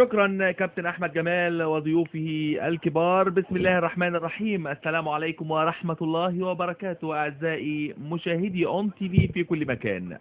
شكرا كابتن احمد جمال وضيوفه الكبار. بسم الله الرحمن الرحيم. السلام عليكم ورحمة الله وبركاته اعزائي مشاهدي اون تي في في كل مكان.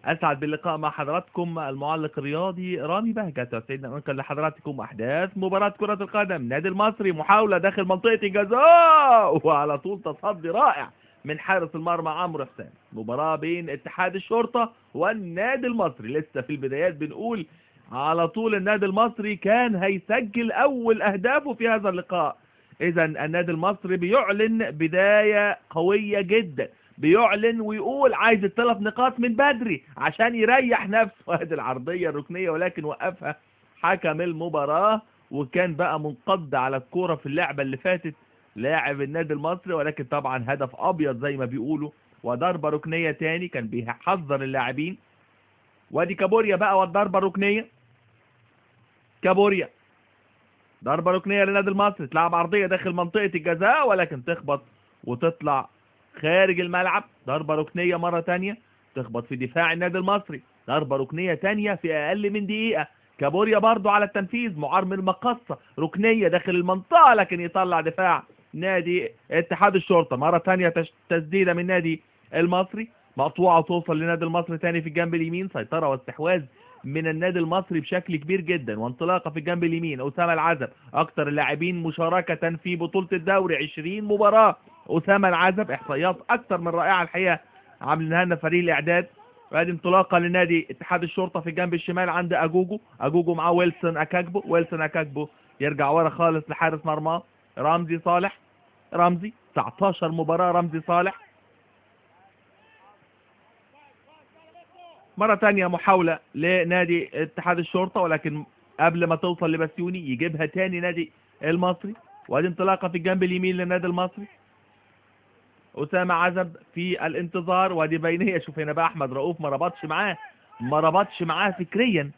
اسعد باللقاء مع حضراتكم المعلق الرياضي رامي بهجت، وسعيدنا ننقل لحضراتكم احداث مباراة كرة القدم. نادي المصري محاولة داخل منطقة الجزاء وعلى طول تصدي رائع من حارس المرمى عمرو حسام. مباراة بين اتحاد الشرطة والنادي المصري، لسه في البدايات بنقول على طول النادي المصري كان هيسجل اول اهدافه في هذا اللقاء. اذا النادي المصري بيعلن بداية قوية جدا، بيعلن ويقول عايز الثلاث نقاط من بدري عشان يريح نفسه. هذه العرضية الركنية ولكن وقفها حكم المباراة، وكان بقى منقض على الكورة في اللعبة اللي فاتت لاعب النادي المصري، ولكن طبعا هدف ابيض زي ما بيقولوا وضربة ركنية تاني كان بيحذر اللاعبين. وادي كابوريا بقى والضربة الركنية، كابوريا ضربة ركنية للنادي المصري، تلعب عرضية داخل منطقة الجزاء ولكن تخبط وتطلع خارج الملعب. ضربة ركنية مرة تانية تخبط في دفاع النادي المصري، ضربة ركنية تانية في أقل من دقيقة. كابوريا برضو على التنفيذ، معار من المقصة، ركنية داخل المنطقة لكن يطلع دفاع نادي اتحاد الشرطة. مرة تانية تسديدة من نادي المصري مقطوعة وتوصل لنادي المصري تاني في الجنب اليمين. سيطرة واستحواذ من النادي المصري بشكل كبير جدا، وانطلاقة في الجنب اليمين أسامة العزب، أكثر اللاعبين مشاركة في بطولة الدوري 20 مباراة. أسامة العزب إحصائيات أكثر من رائعة الحقيقة عاملينها لنا فريق الإعداد. وادي انطلاقة لنادي اتحاد الشرطة في الجنب الشمال عند أجوجو، أجوجو معاه ويلسون أكاكبو، ويلسون أكاكبو يرجع ورا خالص لحارس مرماه رمزي صالح. رمزي 19 مباراة رمزي صالح. مرة تانية محاولة لنادي اتحاد الشرطة ولكن قبل ما توصل لبسيوني يجيبها تاني نادي المصري. وادي انطلاقة في الجنب اليمين للنادي المصري، أسامة عزب في الانتظار. وادي بينية، شوف هنا بقى أحمد رؤوف ما ربطش معاه، ما ربطش معاه فكريا.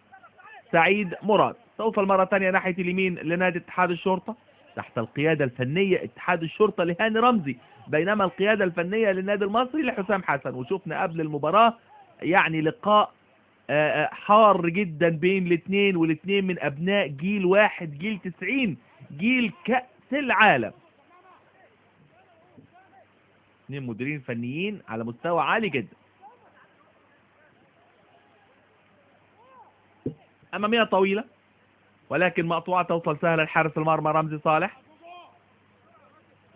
سعيد مراد توصل مرة تانية ناحية اليمين لنادي اتحاد الشرطة تحت القيادة الفنية اتحاد الشرطة لهاني رمزي، بينما القيادة الفنية للنادي المصري لحسام حسن. وشفنا قبل المباراة يعني لقاء حار جدا بين الاثنين، والاثنين من ابناء جيل واحد، جيل 90، جيل كأس العالم. اثنين مديرين فنيين على مستوى عالي جدا. امامية طويلة ولكن مقطوعة توصل سهلة لحارس المرمى رمزي صالح.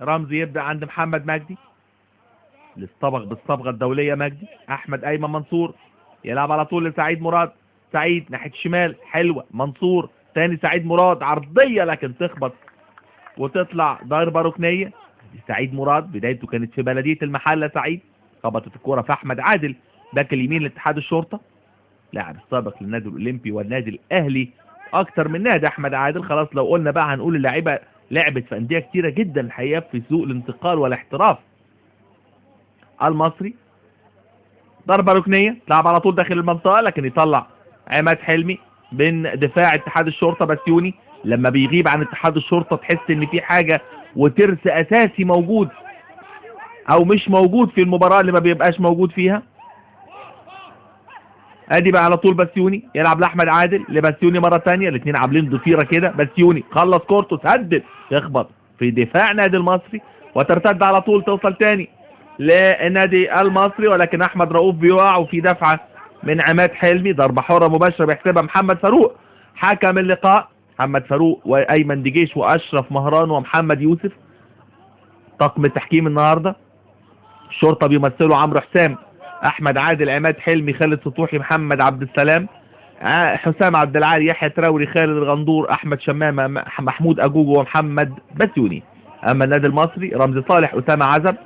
رمزي يبدأ عند محمد مجدي اللي اصطبغ بالصبغه الدولية مجدي. احمد ايمن منصور يلعب على طول لسعيد مراد، سعيد ناحية الشمال حلوة، منصور تاني سعيد مراد عرضية لكن تخبط وتطلع ضربه ركنيه. سعيد مراد بدايته كانت في بلديه المحلة، سعيد خبطت الكورة في احمد عادل باك اليمين لاتحاد الشرطة، لاعب السابق للنادي الاولمبي والنادي الاهلي اكتر من نادي. احمد عادل خلاص لو قلنا بقى هنقول اللعيبة لعبت في اندية كتيرة جدا الحقيقة في سوق الانتقال والاحتراف. المصري ضربة ركنية تلعب على طول داخل المنطقة لكن يطلع عماد حلمي من دفاع اتحاد الشرطة. بسيوني لما بيغيب عن اتحاد الشرطة تحس ان في حاجة وترس اساسي موجود او مش موجود في المباراة اللي ما بيبقاش موجود فيها. ادي بقى على طول بسيوني يلعب لاحمد عادل لبسيوني مرة تانية، الاثنين عاملين ضفيرة كده. بسيوني خلص كورته سدد يخبط في دفاع نادي المصري وترتد على طول توصل تاني للنادي المصري، ولكن احمد رؤوف بيقع وفي دفعه من عماد حلمي. ضربه حره مباشرة بيحسبها محمد فاروق حكم اللقاء. محمد فاروق وايمن دجيش واشرف مهران ومحمد يوسف طاقم التحكيم النهارده. الشرطة بيمثلوا عمرو حسام، احمد عادل، عماد حلمي، خالد سطوحي، محمد عبد السلام، حسام عبد العالي، يحيى تراوري، خالد الغندور، احمد شمامه، محمود اجوجو، ومحمد بسيوني. اما النادي المصري رمزي صالح، اسامة عزب،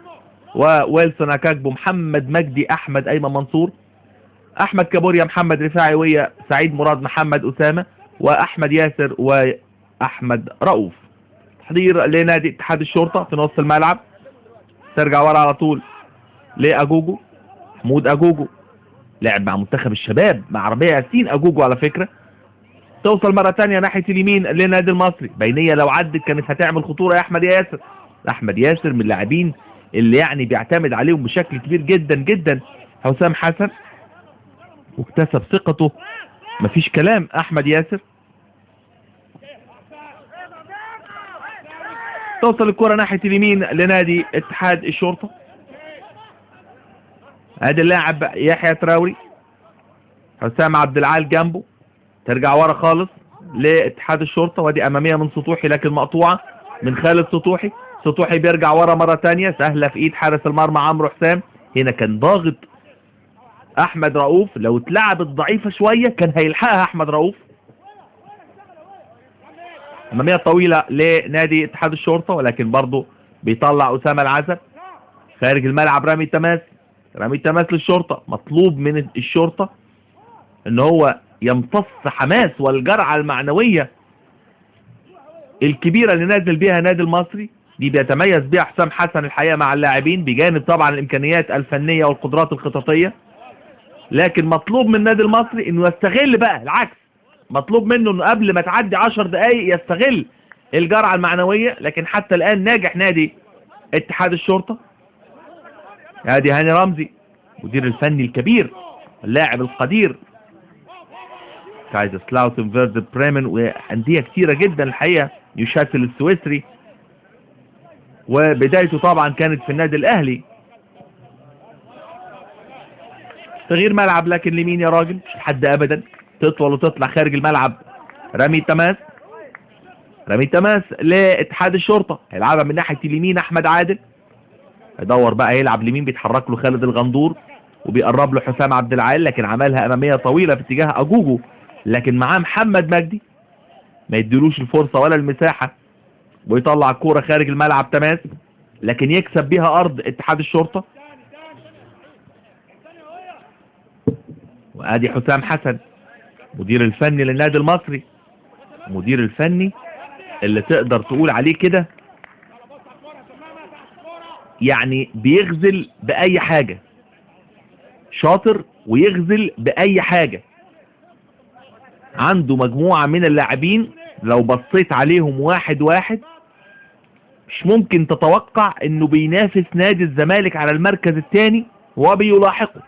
وويلسون اكاكبو، محمد مجدي، احمد ايمن منصور، احمد كابوريا، محمد رفاعي، ويا سعيد مراد، محمد اسامة، واحمد ياسر، واحمد رؤوف. تحضير لنادي اتحاد الشرطة في نص الملعب، ترجع ورا على طول لاجوجو، محمود اجوجو لعب مع منتخب الشباب مع ربيع ياسين اجوجو على فكرة. توصل مرة ثانية ناحية اليمين للنادي المصري، بينيه لو عدت كانت هتعمل خطورة يا احمد ياسر. احمد ياسر من اللاعبين اللي يعني بيعتمد عليهم بشكل كبير جدا جدا حسام حسن، واكتسب ثقته مفيش كلام. احمد ياسر توصل الكرة ناحية اليمين لنادي اتحاد الشرطة. ادي اللاعب يحيى تراوري، حسام عبد العال جنبه، ترجع ورا خالص لاتحاد الشرطة، وادي امامية من سطوحي لكن مقطوعة من خالد سطوحي. سطوحي بيرجع ورا مرة تانية، سهلة في ايد حارس المرمى عمرو حسام. هنا كان ضاغط احمد رؤوف، لو اتلعبت ضعيفة شوية كان هيلحقها احمد رؤوف. امامية طويلة لنادي اتحاد الشرطة، ولكن برضه بيطلع اسامة العزب خارج الملعب. رامي التماس، رامي التماس للشرطة. مطلوب من الشرطة ان هو يمتص حماس والجرعة المعنوية الكبيرة اللي نازل بيها نادي المصري دي، بيتميز بيها حسام حسن الحقيقة مع اللاعبين، بجانب طبعا الامكانيات الفنية والقدرات الخططية. لكن مطلوب من النادي المصري انه يستغل بقى العكس، مطلوب منه انه قبل ما تعدي 10 دقايق يستغل الجرعة المعنوية، لكن حتى الان ناجح نادي اتحاد الشرطة. ادي هاني رمزي مدير الفني الكبير اللاعب القدير، كايزرسلاوتن، فيردر بريمن، وانديه كتيرة جدا الحقيقة، نيوشاتل السويسري، وبدايته طبعا كانت في النادي الاهلي. تغيير ملعب لكن لمين يا راجل؟ مش حد ابدا، تطول وتطلع خارج الملعب. رامي التماس، رامي التماس لاتحاد الشرطة، هيلعبها من ناحية اليمين احمد عادل، هيدور بقى يلعب لمين، بيتحرك له خالد الغندور وبيقرب له حسام عبد العال، لكن عملها امامية طويلة في اتجاه اجوجو، لكن معاه محمد مجدي ما يديلوش الفرصة ولا المساحة، ويطلع الكورة خارج الملعب تماس، لكن يكسب بيها ارض اتحاد الشرطة. وادي حسام حسن مدير الفني للنادي المصري، مدير الفني اللي تقدر تقول عليه كده يعني بيغزل بأي حاجة، شاطر ويغزل بأي حاجة. عنده مجموعة من اللاعبين لو بصيت عليهم واحد واحد مش ممكن تتوقع انه بينافس نادي الزمالك على المركز الثاني وبيلاحقه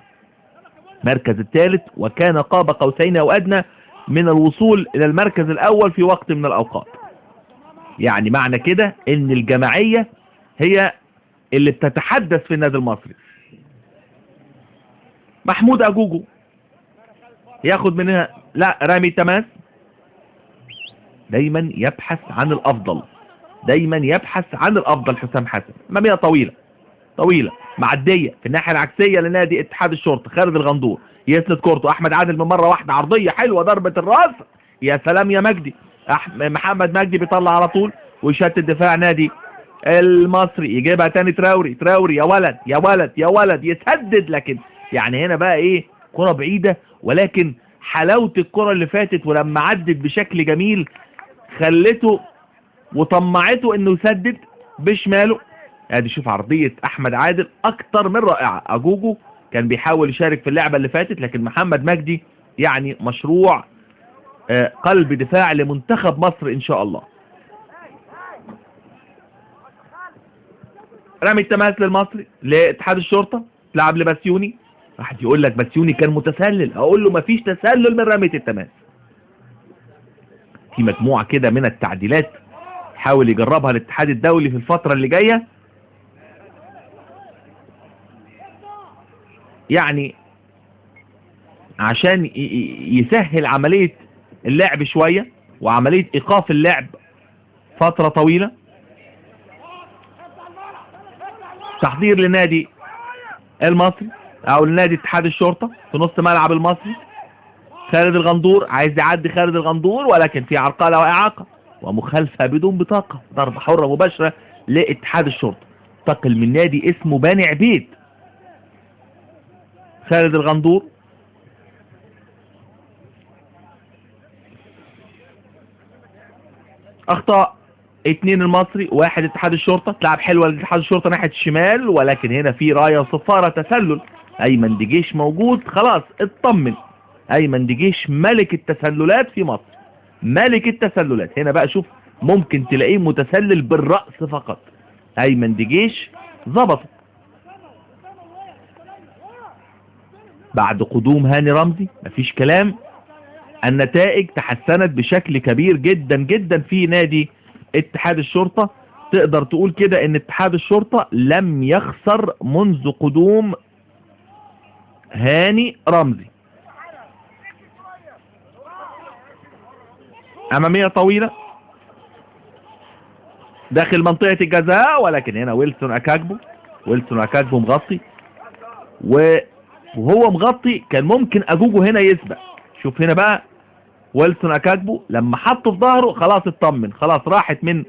المركز الثالث، وكان قاب قوسين او ادنى من الوصول الى المركز الاول في وقت من الاوقات. يعني معنى كده ان الجماعية هي اللي بتتحدث في النادي المصري. محمود اجوجو ياخد منها، لا رامي تماس، دايما يبحث عن الافضل، دايما يبحث عن الافضل حسام حسن. امامية طويلة طويلة معدية في الناحية العكسيه لنادي اتحاد الشرطة. خالد الغندور يسند كورته، احمد عادل من مرة واحدة، عرضية حلوة، ضربه الراس، يا سلام يا مجدي. محمد مجدي بيطلع على طول ويشتت دفاع نادي المصري، يجيبها تاني تراوري، تراوري يا ولد يا ولد يا ولد، يسدد، لكن يعني هنا بقى ايه، كره بعيدة، ولكن حلاوة الكره اللي فاتت ولما عدت بشكل جميل خلته وطمعته انه يسدد بشماله. ادي شوف عرضية احمد عادل اكتر من رائعة. اجوجو كان بيحاول يشارك في اللعبة اللي فاتت، لكن محمد مجدي يعني مشروع قلب دفاع لمنتخب مصر ان شاء الله. رمي التماس للمصري لاتحاد الشرطة، تلعب لبسيوني. واحد يقول لك بسيوني كان متسلل، اقول له مفيش تسلل من رمية التماس. في مجموعة كده من التعديلات حاول يجربها الاتحاد الدولي في الفترة اللي جاية، يعني عشان يسهل عملية اللعب شوية وعملية ايقاف اللعب فترة طويلة. تحضير لنادي المصري او لنادي اتحاد الشرطة في نص ملعب المصري. خالد الغندور عايز يعدي خالد الغندور، ولكن في عرقلة واعاقة ومخالفة بدون بطاقة، ضربة حرة مباشرة لاتحاد الشرطة. انتقل من نادي اسمه بني عبيد خالد الغندور. اخطاء 2 المصري 1 اتحاد الشرطة. تلعب حلوة لاتحاد الشرطة ناحية الشمال، ولكن هنا في راية وصفارة تسلل. ايمن دجيش موجود، خلاص اطمن، ايمن دجيش ملك التسللات في مصر، ملك التسللات. هنا بقى شوف ممكن تلاقيه متسلل بالرأس فقط. ايمن دجيش ظبطه بعد قدوم هاني رمزي، مفيش كلام، النتائج تحسنت بشكل كبير جدا جدا في نادي اتحاد الشرطة. تقدر تقول كده ان اتحاد الشرطة لم يخسر منذ قدوم هاني رمزي. امامية طويلة داخل منطقة الجزاء، ولكن هنا ويلسون اكاجبو، ويلسون اكاجبو مغطي، وهو مغطي كان ممكن اجوجو هنا يسبق. شوف هنا بقى ويلسون اكاجبو لما حطه في ظهره خلاص اطمن، خلاص راحت من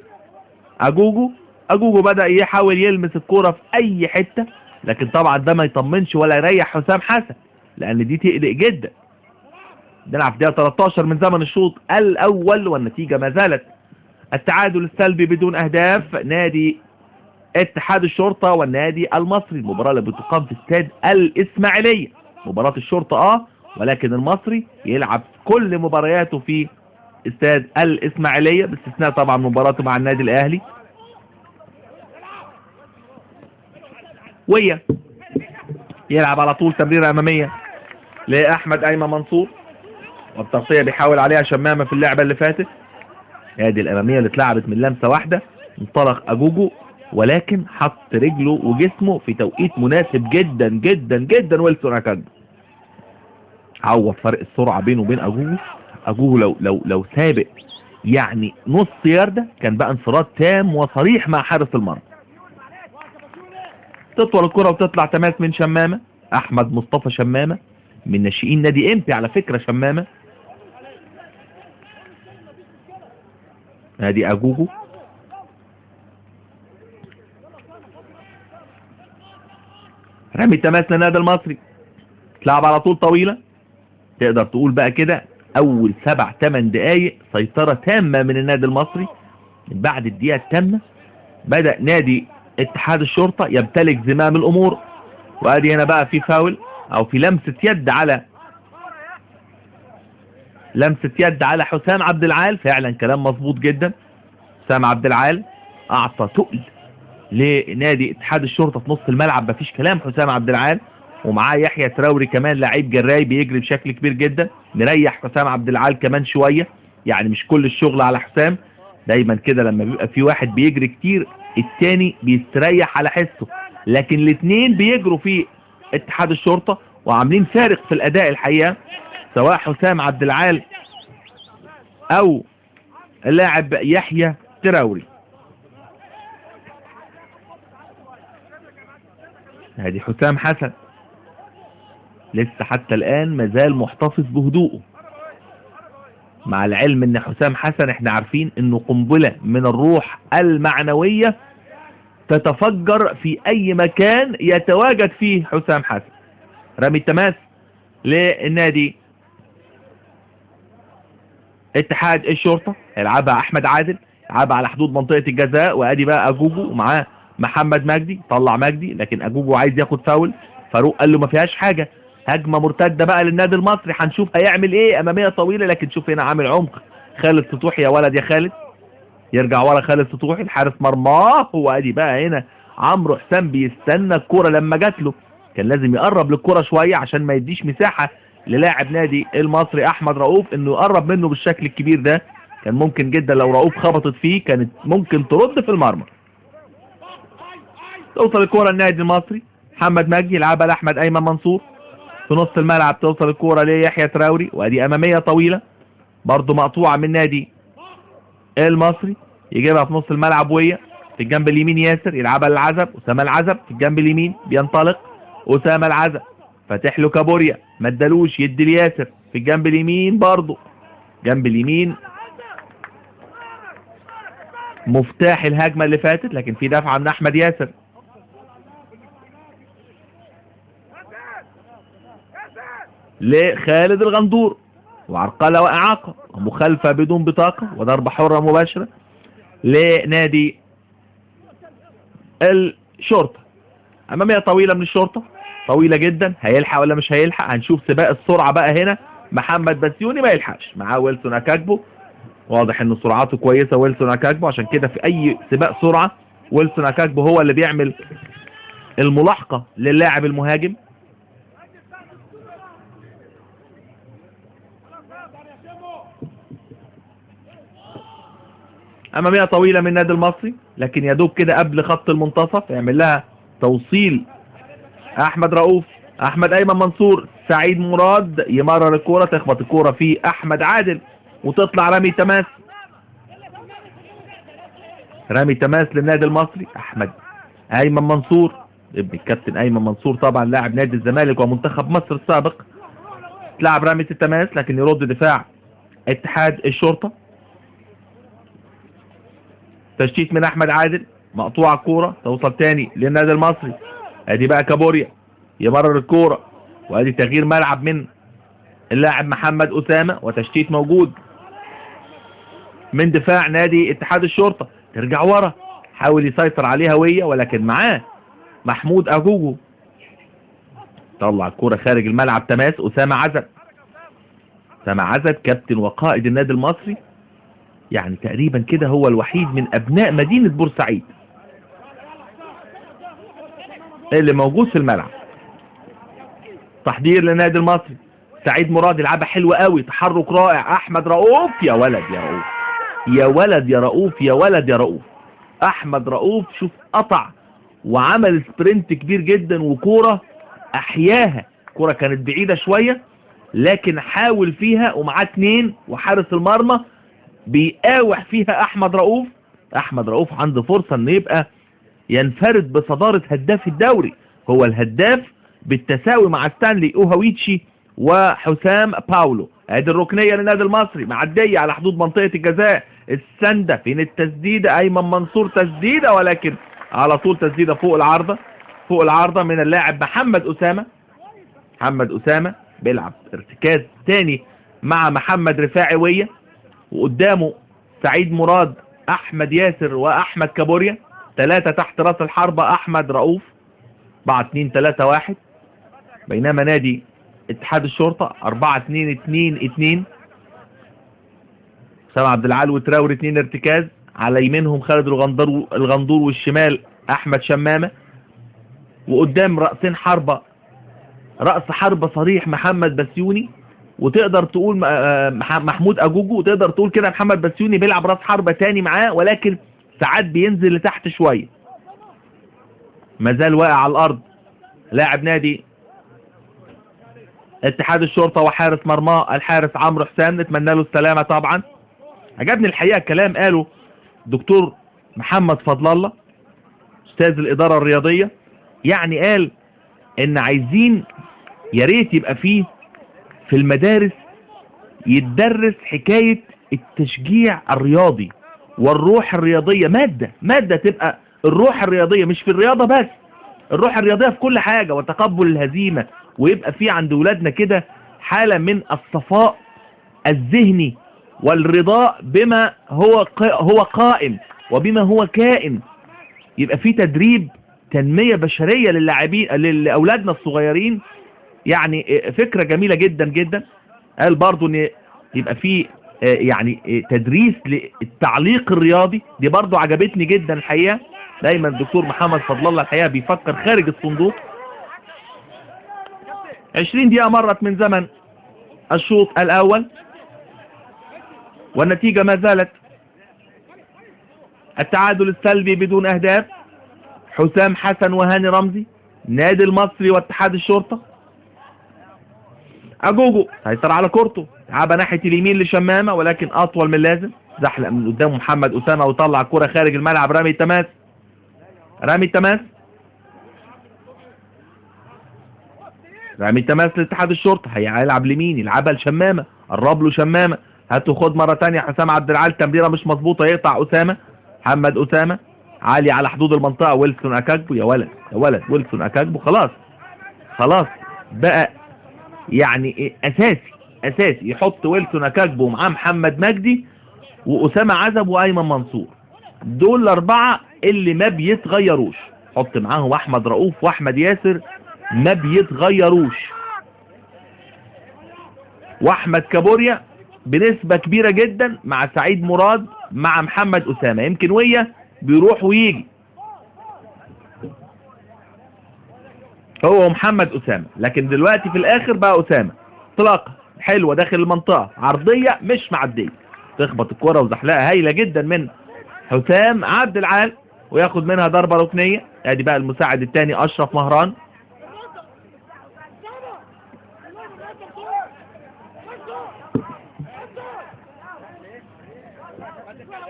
اجوجو. اجوجو بدأ يحاول يلمس الكرة في اي حتة، لكن طبعا ده ما يطمنش ولا يريح حسام حسن، لان دي تقلق جدا. نلعب في دقيقة 13 من زمن الشوط الاول، والنتيجة ما زالت التعادل السلبي بدون اهداف، نادي اتحاد الشرطة والنادي المصري. المباراة اللي بتقام في استاد الاسماعيلية، مباراة الشرطة ولكن المصري يلعب كل مبارياته في استاد الاسماعيلية باستثناء طبعا مباراته مع النادي الاهلي. ويا يلعب على طول تمريرة امامية لاحمد ايمن منصور، والتغطية بيحاول عليها شمامة في اللعبة اللي فاتت. ادي الامامية اللي اتلعبت من لمسة واحدة، انطلق اجوجو ولكن حط رجله وجسمه في توقيت مناسب جدا جدا جدا. ويلسون اكاجبو عوض فرق السرعة بينه وبين اجوجو. اجوجو لو سابق يعني نص ياردة كان بقى انفراد تام وصريح مع حارس المرمى. تطول الكرة وتطلع تماس من شمامة، احمد مصطفى شمامة من ناشئين نادي امبي على فكرة. شمامة نادي اجوجو، رمي تماس للنادي المصري، تلعب على طول طويلة. تقدر تقول بقى كده اول 7-8 دقايق سيطرة تامة من النادي المصري. من بعد الدقيقة الثامنة بدأ نادي اتحاد الشرطة يمتلك زمام الامور. وادي هنا بقى في فاول او في لمسة يد على لمسة يد على حسام عبد العال. فعلا كلام مظبوط جدا، حسام عبد العال اعطى تقل لنادي اتحاد الشرطة في نص الملعب، مفيش كلام. حسام عبد العال ومعاه يحيى تراوري كمان لعيب جراي بيجري بشكل كبير جدا، مريح حسام عبد العال كمان شوية، يعني مش كل الشغل على حسام. دايما كده لما بيبقى في واحد بيجري كتير التاني بيستريح على حسه، لكن الاثنين بيجروا في اتحاد الشرطة وعاملين فارق في الاداء الحقيقة، سواء حسام عبد العال او اللاعب يحيى تراوري. ادي حسام حسن لسه حتى الآن مازال محتفظ بهدوءه، مع العلم ان حسام حسن احنا عارفين انه قنبلة من الروح المعنوية تتفجر في اي مكان يتواجد فيه حسام حسن. رمي التماس للنادي اتحاد الشرطة، يلعبها احمد عادل، يلعبها على حدود منطقة الجزاء، وادي بقى اجوجو ومعاه محمد مجدي، طلع مجدي لكن اجوجو عايز ياخد فاول، فاروق قال له ما فيهاش حاجة. هجمة مرتدة بقى للنادي المصري، هنشوف هيعمل ايه. امامية طويلة لكن شوف هنا عامل عمق خالد سطوحي، يا ولد يا خالد، يرجع ورا خالد سطوحي الحارس مرماه. وادي بقى هنا عمرو حسام بيستنى الكرة لما جات له، كان لازم يقرب للكرة شوية عشان ما يديش مساحة للاعب نادي المصري احمد رؤوف انه يقرب منه بالشكل الكبير ده. كان ممكن جدا لو رؤوف خبطت فيه كانت ممكن ترد في المرمى. توصل الكرة للنادي المصري، محمد مجدي يلعبها لاحمد ايمن منصور في نص الملعب، توصل الكرة ليحيى تراوري، وادي امامية طويلة برضو مقطوعة من نادي المصري، يجيبها في نص الملعب وهي في الجنب اليمين ياسر يلعبها للعزب، اسامة العزب في الجنب اليمين بينطلق اسامة العزب، فاتح له كابوريا ما ادالوش، يدي لياسر في الجنب اليمين برضو، جنب اليمين مفتاح الهجمة اللي فاتت، لكن في دفعة من احمد ياسر. لخالد الغندور، وعرقلة وإعاقة ومخالفة بدون بطاقة وضربة حرة مباشرة لنادي الشرطة. أمامية طويلة من الشرطة، طويلة جدا، هيلحق ولا مش هيلحق؟ هنشوف سباق السرعة بقى هنا. محمد بسيوني ما يلحقش، معاه ويلسون أكاكبو، واضح ان سرعته كويسة ويلسون أكاكبو، عشان كده في أي سباق سرعة ويلسون أكاكبو هو اللي بيعمل الملاحقة للاعب المهاجم. امامية طويلة من النادي المصري، لكن يا دوب كده قبل خط المنتصف يعمل لها توصيل احمد رؤوف، احمد ايمن منصور، سعيد مراد يمرر الكورة، تخبط الكورة في احمد عادل وتطلع رمي تماس. رمي تماس للنادي المصري. احمد ايمن منصور ابن الكابتن ايمن منصور طبعا لاعب نادي الزمالك ومنتخب مصر السابق، تلعب رمية التماس لكن يرد دفاع اتحاد الشرطة. تشتيت من احمد عادل، مقطوعة الكورة توصل تاني للنادي المصري. ادي بقى كابوريا يمرر الكورة، وادي تغيير ملعب من اللاعب محمد اسامة، وتشتيت موجود من دفاع نادي اتحاد الشرطة. ترجع ورا، حاول يسيطر عليها ويا، ولكن معاه محمود اجوجو، طلع الكورة خارج الملعب. تماس اسامة عزب. اسامة عزب كابتن وقائد النادي المصري، يعني تقريبا كده هو الوحيد من ابناء مدينة بورسعيد اللي موجود في الملعب. تحضير للنادي المصري، سعيد مراد يلعبها حلوة قوي، تحرك رائع، احمد رؤوف، يا ولد يا رؤوف، يا ولد يا رؤوف، يا ولد يا رؤوف. احمد رؤوف شوف قطع وعمل sprint كبير جدا، وكوره احياها، كورة كانت بعيدة شوية لكن حاول فيها، ومعاه 2 وحارس المرمى بيقاوح فيها احمد رؤوف. احمد رؤوف عنده فرصة انه يبقى ينفرد بصداره هداف الدوري، هو الهداف بالتساوي مع ستانلي اوهاويتشي وحسام باولو. ادي الركنيه للنادي المصري، معدية على حدود منطقة الجزاء، السنده، فين التسديده؟ ايمن منصور تسديده، ولكن على طول تسديده فوق العارضة، فوق العارضة من اللاعب محمد اسامة. محمد اسامة بيلعب ارتكاز تاني مع محمد رفاعي ويه، وقدامه سعيد مراد، احمد ياسر، واحمد كابوريا، 3 تحت راس الحربة احمد رؤوف، 4 2 3 1. بينما نادي اتحاد الشرطة 4 2 2 2. اسامة عبد العال وتراوري 2 ارتكاز، على يمينهم خالد الغندور والشمال احمد شمامه، وقدام رأسين حربه، رأس حربه صريح محمد بسيوني، وتقدر تقول محمود اجوجو، وتقدر تقول كده محمد بسيوني بيلعب راس حربه تاني معاه، ولكن ساعات بينزل لتحت شوية. مازال واقع على الارض لاعب نادي اتحاد الشرطة وحارس مرماه الحارس عمرو حسام، نتمنى له السلامة. طبعا عجبني الحقيقة كلام قاله دكتور محمد فضل الله استاذ الادارة الرياضية، يعني قال ان عايزين يا ريت يبقى فيه في المدارس يتدرس حكاية التشجيع الرياضي والروح الرياضية، مادة تبقى الروح الرياضية مش في الرياضة بس، الروح الرياضية في كل حاجة، وتقبل الهزيمة، ويبقى في عند ولادنا كده حالة من الصفاء الذهني والرضاء بما هو قائم وبما هو كائن. يبقى في تدريب تنمية بشرية للاعبين، لأولادنا الصغيرين. يعني فكرة جميلة جدا جدا. قال برضو ان يبقى في يعني تدريس للتعليق الرياضي، دي برضو عجبتني جدا الحقيقة. دايما الدكتور محمد فضل الله الحقيقة بيفكر خارج الصندوق. 20 دقيقة مرت من زمن الشوط الأول والنتيجة ما زالت التعادل السلبي بدون أهداف. حسام حسن وهاني رمزي، نادي المصري واتحاد الشرطة. أجوجو سيطر على كورته، لعبها ناحية اليمين لشمامة ولكن أطول من اللازم، زحلق من قدامه محمد أسامة وطلع الكرة خارج الملعب. رامي التماس، رامي التماس، رامي التماس لاتحاد الشرطة. هيلعب لمين؟ يلعبها لشمامة، قرب له شمامة، هاته خد مرة تانية حسام عبد العال، تمريرة مش مظبوطة، يقطع أسامة، محمد أسامة عالي على حدود المنطقة. ويلسون أكاكبو، يا ولد يا ولد، ويلسون أكاكبو خلاص خلاص بقى يعني أساسي أساسي. يحط ويلسون أكاكبو ومعاه محمد مجدي وأسامة عزب وأيمن منصور، دول الأربعة اللي ما بيتغيروش. حط معاهم أحمد رؤوف وأحمد ياسر، ما بيتغيروش. وأحمد كابوريا بنسبة كبيرة جدا مع سعيد مراد مع محمد أسامة، يمكن ويا بيروح ويجي هو ومحمد أسامة، لكن دلوقتي في الآخر بقى أسامة. انطلاقة حلوة داخل المنطقة، عرضية مش معدية، تخبط الكرة وزحلقة هايلة جدا من حسام عبد العال وياخد منها ضربة ركنية. ادي بقى المساعد الثاني اشرف مهران.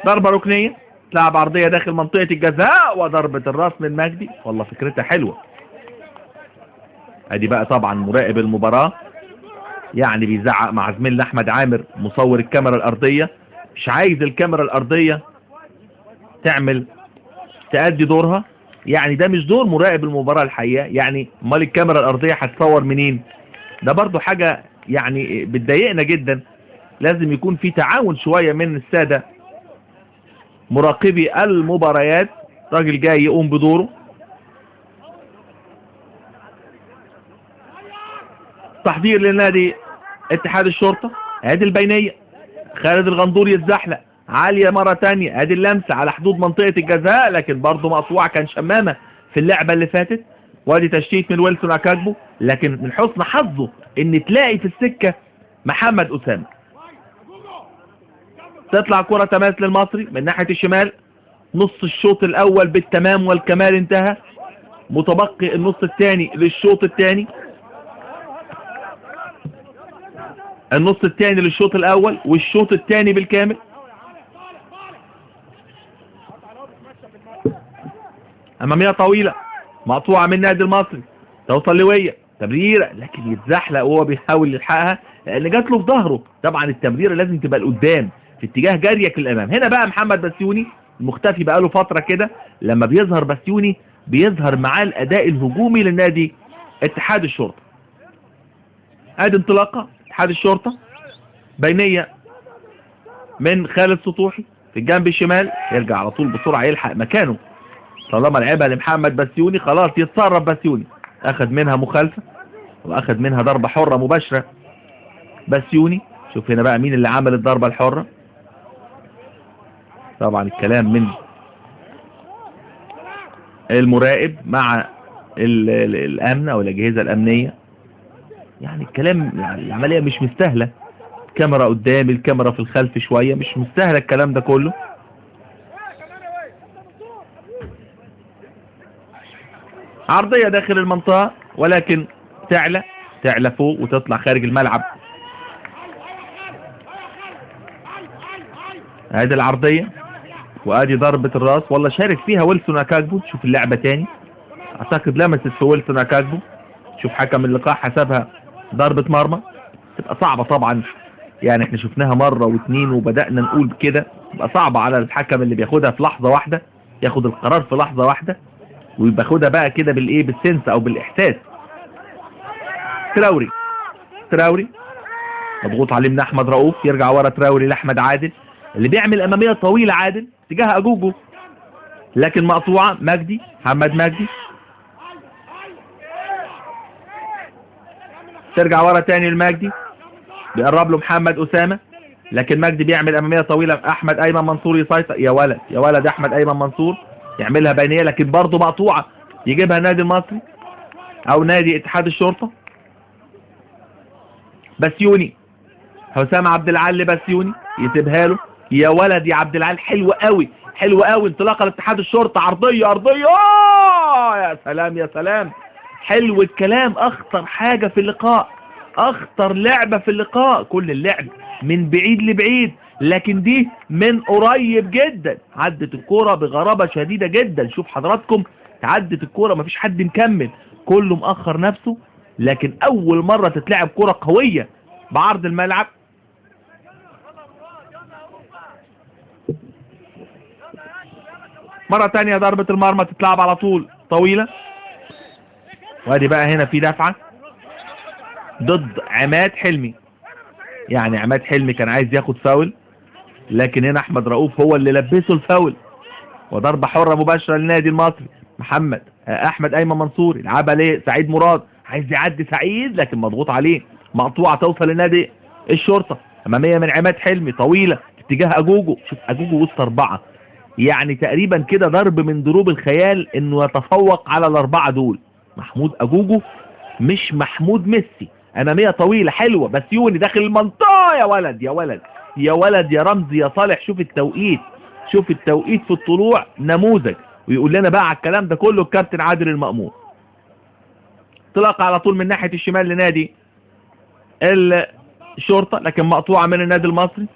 ضربة ركنية، تلعب عرضية داخل منطقة الجزاء وضربة الراس من مجدي. والله فكرتها حلوة. ادي بقى طبعا مراقب المباراة يعني بيزعق مع زميلنا احمد عامر مصور الكاميرا الارضية، مش عايز الكاميرا الارضية تأدي دورها. يعني ده مش دور مراقب المباراة الحقيقة، يعني امال الكاميرا الارضية هتصور منين؟ ده برضو حاجة يعني بتضايقنا جدا. لازم يكون في تعاون شوية من السادة مراقبي المباريات. راجل جاي يقوم بدوره. تحضير للنادي اتحاد الشرطة. ادي البينية، خالد الغندور يتزحلق عالية مرة تانية. ادي اللمسة على حدود منطقة الجزاء لكن برضه مقطوعة، كان شمامة في اللعبة اللي فاتت. وادي تشتيت من ويلسون اكاجبو، لكن من حسن حظه ان تلاقي في السكة محمد أسامة. تطلع كرة تماس للمصري من ناحية الشمال. نص الشوط الأول بالتمام والكمال انتهى، متبقي النص الثاني للشوط الثاني. النص الثاني للشوط الأول والشوط الثاني بالكامل. أمامية طويلة مقطوعة من نادي المصري، توصل لوية تمريرة لكن يتزحلق وهو بيحاول يلحقها لأن جات له في ظهره. طبعا التمريرة لازم تبقى لقدام في اتجاه جريك للأمام. هنا بقى محمد بسيوني المختفي بقاله فترة كده، لما بيظهر بسيوني بيظهر معاه الأداء الهجومي للنادي اتحاد الشرطة. ادي انطلاقة اتحاد الشرطة، بينية من خالد سطوحي في الجنب الشمال، يرجع على طول بسرعة يلحق مكانه. طالما لعبها لمحمد بسيوني خلاص يتصرف بسيوني. اخذ منها مخالفة واخذ منها ضربة حرة مباشرة بسيوني. شوف هنا بقى مين اللي عمل الضربة الحرة. طبعا الكلام من المراقب مع الامن او الاجهزة الامنية، يعني الكلام يعني العملية مش مستاهلة. الكاميرا قدام، الكاميرا في الخلف شوية، مش مستاهلة الكلام ده كله. عرضية داخل المنطقة ولكن تعلى فوق وتطلع خارج الملعب. ادي العرضية وادي ضربة الراس، والله شارك فيها ويلسون اكاجبو. شوف اللعبة تاني، اعتقد لمست في ويلسون اكاجبو. شوف حكم اللقاء حسبها ضربة مرمى. تبقى صعبة طبعا، يعني احنا شفناها مرة واثنين وبدأنا نقول كده، تبقى صعبة على الحكم اللي بياخدها في لحظة واحدة، ياخد القرار في لحظة واحدة وياخدها بقى كده بالايه، بالسنس او بالاحساس. تراوري مضغوط عليه من احمد رؤوف، يرجع ورا تراوري لاحمد عادل اللي بيعمل امامية طويلة عادل تجاه اجوجو لكن مقطوعة. مجدي، محمد مجدي ترجع ورا تاني لمجدي، بيقرب له محمد اسامة لكن مجدي بيعمل امامية طويلة. احمد ايمن منصور يسيطر، يا ولد يا ولد احمد ايمن منصور يعملها بينيه لكن برضه مقطوعة، يجيبها النادي المصري او نادي اتحاد الشرطة. بسيوني، حسام عبد العال بسيوني يسيبها له، يا ولد يا عبد العال، حلو قوي حلو قوي، انطلاقة لاتحاد الشرطة، عرضية ارضية، يا سلام يا سلام، حلو الكلام. اخطر حاجة في اللقاء، اخطر لعبه في اللقاء، كل اللعب من بعيد لبعيد لكن دي من قريب جدا. عدت الكورة بغرابة شديدة جدا، شوف حضراتكم عدت الكورة مفيش حد مكمل، كله مأخر نفسه، لكن اول مرة تتلعب كورة قوية بعرض الملعب. مرة تانية ضربة المرمى تتلعب على طول طويلة، وادي بقى هنا في دفعة ضد عماد حلمي. يعني عماد حلمي كان عايز ياخد فاول لكن هنا احمد رؤوف هو اللي لبسه الفاول، وضربة حرة مباشرة للنادي المصري. محمد احمد ايمن منصور يلعبها ليه سعيد مراد، عايز يعدي سعيد لكن مضغوط عليه، مقطوعة توصل لنادي الشرطة. امامية من عماد حلمي طويلة اتجاه اجوجو، شوف اجوجو وسط اربعة، يعني تقريبا كده ضرب من ضروب الخيال انه يتفوق على الاربعة دول. محمود اجوجو مش محمود ميسي. امامية طويلة حلوة، بسيوني داخل المنطقة، يا ولد يا ولد يا ولد يا رمزي يا صالح، شوف التوقيت، شوف التوقيت في الطلوع نموذج. ويقول لنا بقى على الكلام ده كله الكابتن عادل المأمور. انطلاقة على طول من ناحية الشمال لنادي الشرطة، لكن مقطوعة من النادي المصري.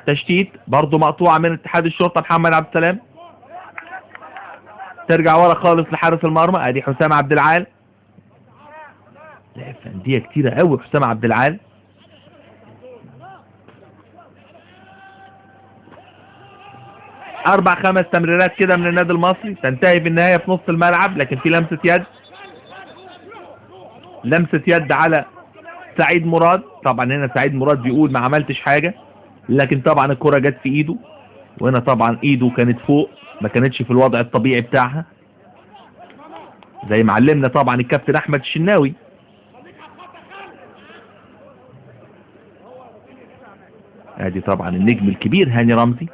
تشتيت برضه مقطوعة من اتحاد الشرطة محمد عبد السلام. ترجع ورا خالص لحارس المرمى، ادي حسام عبد العال. لعب في اندية كتيرة قوي حسام عبد العال. اربع خمس تمريرات كده من النادي المصري تنتهي في النهاية في نص الملعب، لكن في لمسه يد، لمسه يد على سعيد مراد. طبعا هنا سعيد مراد بيقول ما عملتش حاجة، لكن طبعا الكره جت في ايده، وهنا طبعا ايده كانت فوق، ما كانتش في الوضع الطبيعي بتاعها زي ما علمنا طبعا الكابتن احمد الشناوي. ادي طبعا النجم الكبير هاني رمزي.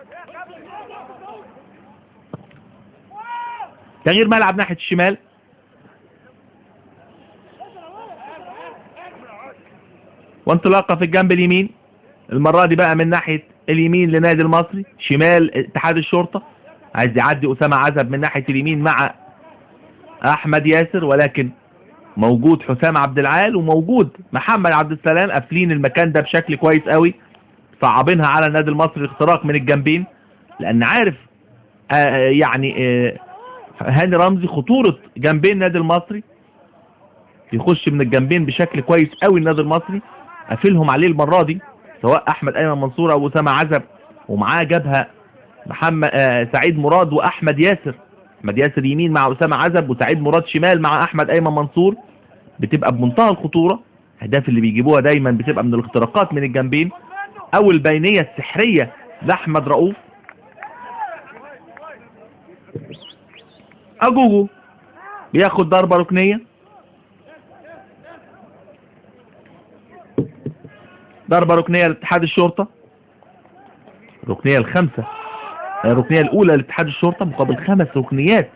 تغيير ملعب ناحية الشمال، وانطلاقة في الجنب اليمين، المرة دي بقى من ناحية اليمين لنادي المصري، شمال اتحاد الشرطة. عايز يعدي أسامة عزب من ناحية اليمين مع أحمد ياسر، ولكن موجود حسام عبد العال وموجود محمد عبد السلام، قافلين المكان ده بشكل كويس قوي، صعبينها على النادي المصري الاختراق من الجنبين، لأن عارف يعني هاني رمزي خطورة جنبين النادي المصري، يخش من الجنبين بشكل كويس قوي. النادي المصري قافلهم عليه المرة دي، سواء أحمد أيمن منصور أو أسامة عزب، ومعاه جبهة محمد سعيد مراد وأحمد ياسر. أحمد ياسر يمين مع أسامة عزب، وسعيد مراد شمال مع أحمد أيمن منصور، بتبقى بمنتهى الخطورة. الأهداف اللي بيجيبوها دايما بتبقى من الاختراقات من الجنبين، أو البينية السحرية لأحمد رؤوف. أجوجو بياخد ضربة ركنية، ضربة ركنية لاتحاد الشرطة، الركنية الخامسة، الركنية الأولى لاتحاد الشرطة مقابل 5 ركنيات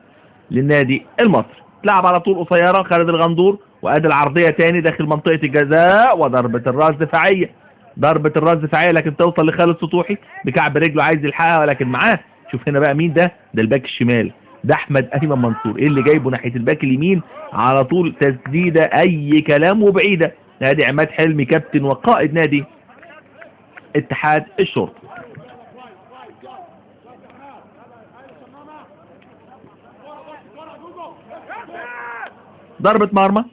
للنادي المصري. تلعب على طول قصيرة خالد الغندور، وادي العرضية تاني داخل منطقة الجزاء، وضربة الراس دفاعية، ضربة الراس دفاعية، لكن توصل لخالد سطوحي بكعب رجله، عايز يلحقها ولكن معاه. شوف هنا بقى مين ده؟ ده الباك الشمال، ده احمد ايمن منصور. ايه اللي جايبه ناحية الباك اليمين؟ على طول تسديده اي كلام وبعيدة. نادي عماد حلمي كابتن وقائد نادي اتحاد الشرطة. ضربه مرمى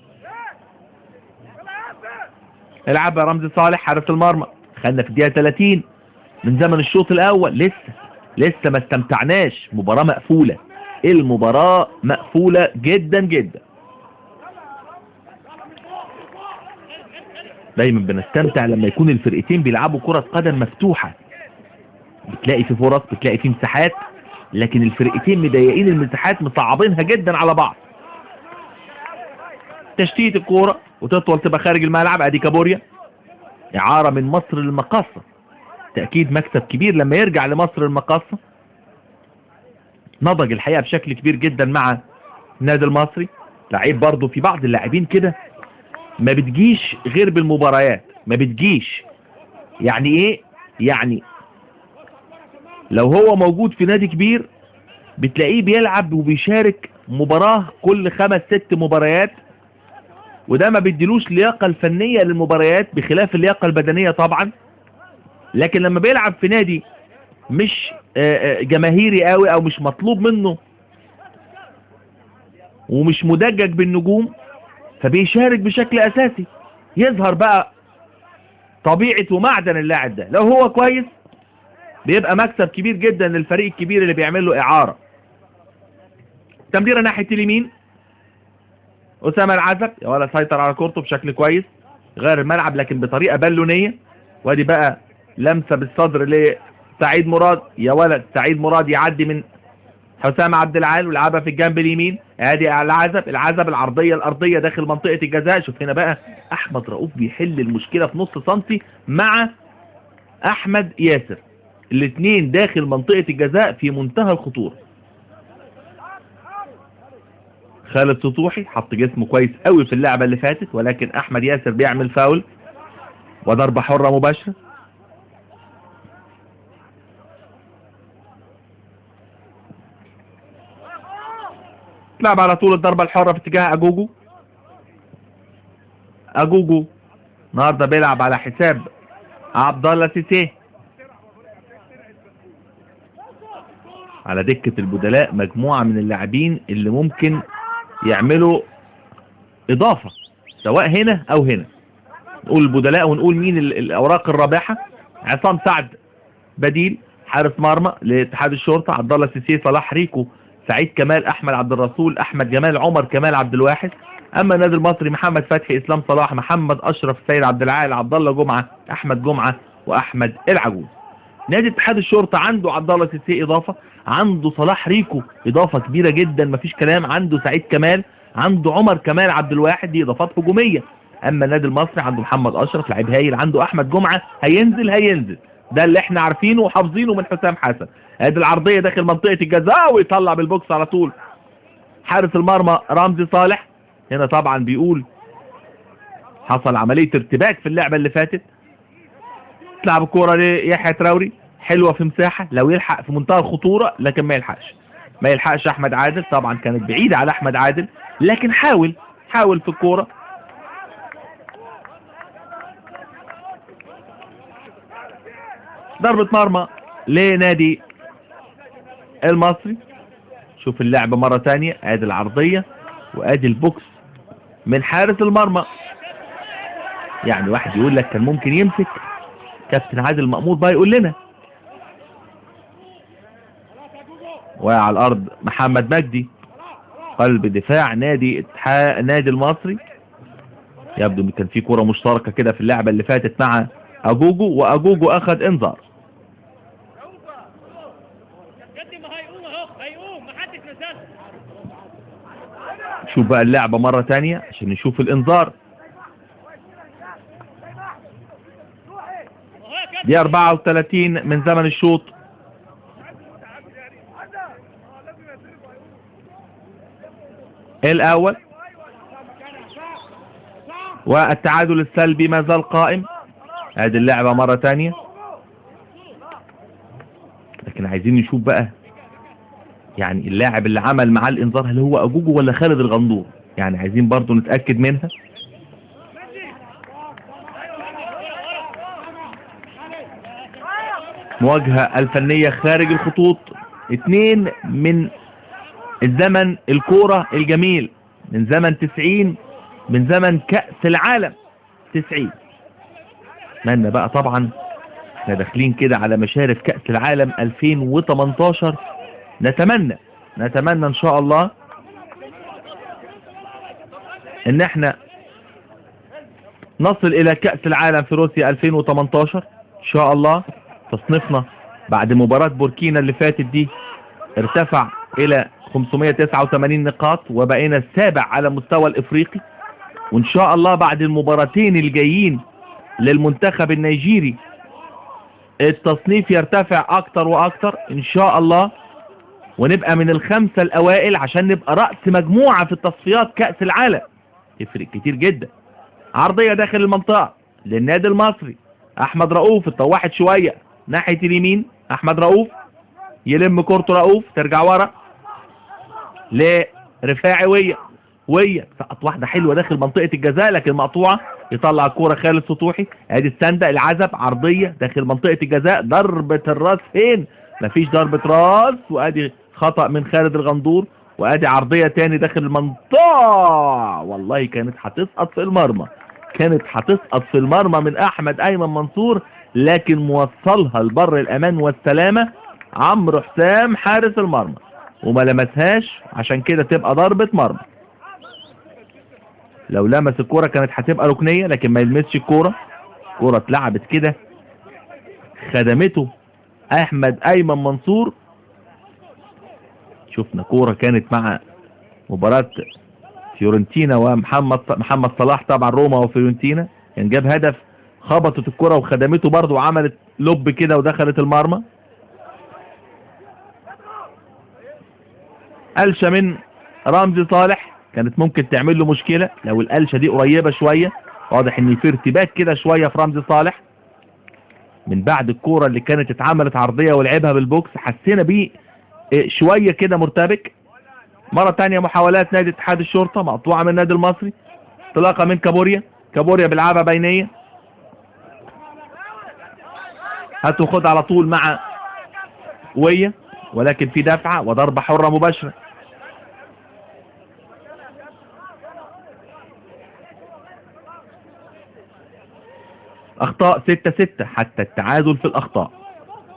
العبها رمزي صالح حارس المرمى. خدنا في الدقيقة 30 من زمن الشوط الاول، لسه ما استمتعناش، مباراة مقفولة، المباراة مقفولة جدا جدا. دايما بنستمتع لما يكون الفرقتين بيلعبوا كرة قدم مفتوحة، بتلاقي في فرص، بتلاقي في مساحات، لكن الفرقتين مضيقين المساحات، مصعبينها جدا على بعض. تشتيت الكورة وتطول تبقى خارج الملعب. ادي كابوريا، إعارة من مصر للمقاصة، تأكيد مكسب كبير لما يرجع لمصر المقاصة. نضج الحقيقة بشكل كبير جدا مع النادي المصري. لعيب برضه، في بعض اللاعبين كده ما بتجيش غير بالمباريات، ما بتجيش. يعني ايه؟ يعني لو هو موجود في نادي كبير بتلاقيه بيلعب وبيشارك مباراة كل 5 6 مباريات، وده ما بيديلوش لياقة الفنية للمباريات بخلاف اللياقة البدنية طبعا. لكن لما بيلعب في نادي مش جماهيري قوي او مش مطلوب منه ومش مدجج بالنجوم، فبيشارك بشكل اساسي، يظهر بقى طبيعة ومعدن اللاعب ده. لو هو كويس بيبقى مكسب كبير جدا للفريق الكبير اللي بيعمل له اعارة. تمريرة ناحية اليمين، أسامة العزب يا ولا سيطر على كورته بشكل كويس، غير الملعب لكن بطريقة بالونية. وادي بقى لمسة بالصدر لسعيد مراد، يا ولد سعيد مراد يعدي من حسام عبد العال ولعبها في الجنب اليمين. ادي العزب، العزب العرضية الأرضية داخل منطقة الجزاء. شوف هنا بقى أحمد رؤوف بيحل المشكلة في نص سنتي مع أحمد ياسر، الاثنين داخل منطقة الجزاء في منتهى الخطورة. خالد سطوحي حط جسمه كويس قوي في اللعبة اللي فاتت، ولكن أحمد ياسر بيعمل فاول وضربة حرة مباشرة. تلعب على طول الضربة الحرة في اتجاه اجوجو. اجوجو النهارده بيلعب على حساب عبد الله سيسيه. على دكة البدلاء مجموعة من اللاعبين اللي ممكن يعملوا إضافة سواء هنا أو هنا. نقول البدلاء ونقول مين الأوراق الرابحة. عصام سعد بديل حارس مرمى لاتحاد الشرطة، عبد الله سيسيه، صلاح ريكو، سعيد كمال، أحمد عبد الرسول، أحمد جمال، عمر كمال عبد الواحد. أما النادي المصري محمد فتحي، إسلام صلاح، محمد أشرف، سيد عبد العال، عبد الله جمعة، أحمد جمعة، وأحمد العجوز. نادي اتحاد الشرطة عنده عبد الله سيسيه إضافة، عنده صلاح ريكو إضافة كبيرة جدا مفيش كلام، عنده سعيد كمال، عنده عمر كمال عبد الواحد، دي إضافات هجومية. أما النادي المصري عنده محمد أشرف لعيب هايل، عنده أحمد جمعة هينزل، ده اللي احنا عارفينه وحافظينه من حسام حسن. ادي العرضية داخل منطقة الجزاء ويطلع بالبوكس على طول حارس المرمى رمزي صالح. هنا طبعا بيقول حصل عملية ارتباك في اللعبة اللي فاتت. تلعب الكورة ليحيى تراوري، حلوة في مساحة لو يلحق في منتهى الخطورة، لكن ما يلحقش، ما يلحقش أحمد عادل. طبعا كانت بعيدة على أحمد عادل، لكن حاول في الكورة. ضربة مرمى لنادي المصري. شوف اللعبة مرة تانية، ادي العرضية وادي البوكس من حارس المرمى. يعني واحد يقول لك كان ممكن يمسك، كابتن عادل مأمور بقى يقول لنا. وقع على الارض محمد مجدي قلب دفاع نادي نادي المصري. يبدو ان كان في كرة مشتركة كده في اللعبة اللي فاتت مع اجوجو، واجوجو اخذ انذار. شوف بقى اللعبة مرة تانية عشان نشوف الانذار. دي 34 من زمن الشوط الأول، والتعادل السلبي ما زال قائم. ادي اللعبة مرة تانية، لكن عايزين نشوف بقى يعني اللاعب اللي عمل معاه الانذار هل هو اجوجو ولا خالد الغندور، يعني عايزين برضو نتأكد منها. مواجهة الفنية خارج الخطوط، 2 من الزمن الكورة الجميل، من زمن 90، من زمن كأس العالم 90. اتمنى بقى طبعا احنا داخلين كده على مشارف كأس العالم 2018، نتمنى ان شاء الله ان احنا نصل الى كأس العالم في روسيا 2018 ان شاء الله. تصنيفنا بعد مباراة بوركينا اللي فاتت دي ارتفع الى 589 نقاط، وبقينا السابع على مستوى الافريقي. وان شاء الله بعد المباراتين الجايين للمنتخب النيجيري التصنيف يرتفع اكتر واكتر ان شاء الله، ونبقى من الخمسة الاوائل عشان نبقى رأس مجموعة في التصفيات كأس العالم. تفرق كتير جدا. عرضية داخل المنطقة للنادي المصري، احمد رؤوف اتطوحت شوية ناحية اليمين، احمد رؤوف يلم كورته، رؤوف ترجع ورا لرفاعي ويا سقط واحدة حلوة داخل منطقة الجزاء لكن مقطوعة، يطلع الكورة خالد سطوحي. ادي السندة العزب، عرضية داخل منطقة الجزاء، ضربة الراس فين؟ مفيش ضربة راس، وادي خطأ من خالد الغندور، وادي عرضية تاني داخل المنطقة، والله كانت هتسقط في المرمى، كانت هتسقط في المرمى من احمد ايمن منصور، لكن موصلها لبر الامان والسلامة عمرو حسام حارس المرمى وما لمسهاش، عشان كده تبقى ضربة مرمى. لو لمس الكرة كانت هتبقى ركنية، لكن ما يلمسش الكرة، الكرة اتلعبت كده خدمته احمد ايمن منصور. شفنا كورة كانت مع مباراة فيورنتينا ومحمد محمد صلاح، طبعا روما وفيورنتينا، كان جاب هدف، خبطت الكرة وخدمته برضه وعملت لب كده ودخلت المرمى. قلشة من رمزي صالح كانت ممكن تعمل له مشكلة لو القلشة دي قريبة شوية، واضح ان في ارتباك كده شوية في رمزي صالح من بعد الكورة اللي كانت اتعملت عرضية ولعبها بالبوكس، حسينا بيه شوية كده مرتبك. مرة تانية محاولات نادي اتحاد الشرطة مقطوعة من النادي المصري، انطلاقة من كابوريا، كابوريا بيلعبها بينية، هات وخد على طول مع ويا، ولكن في دفعة وضربة حرة مباشرة. أخطاء 6-6، حتى التعادل في الأخطاء،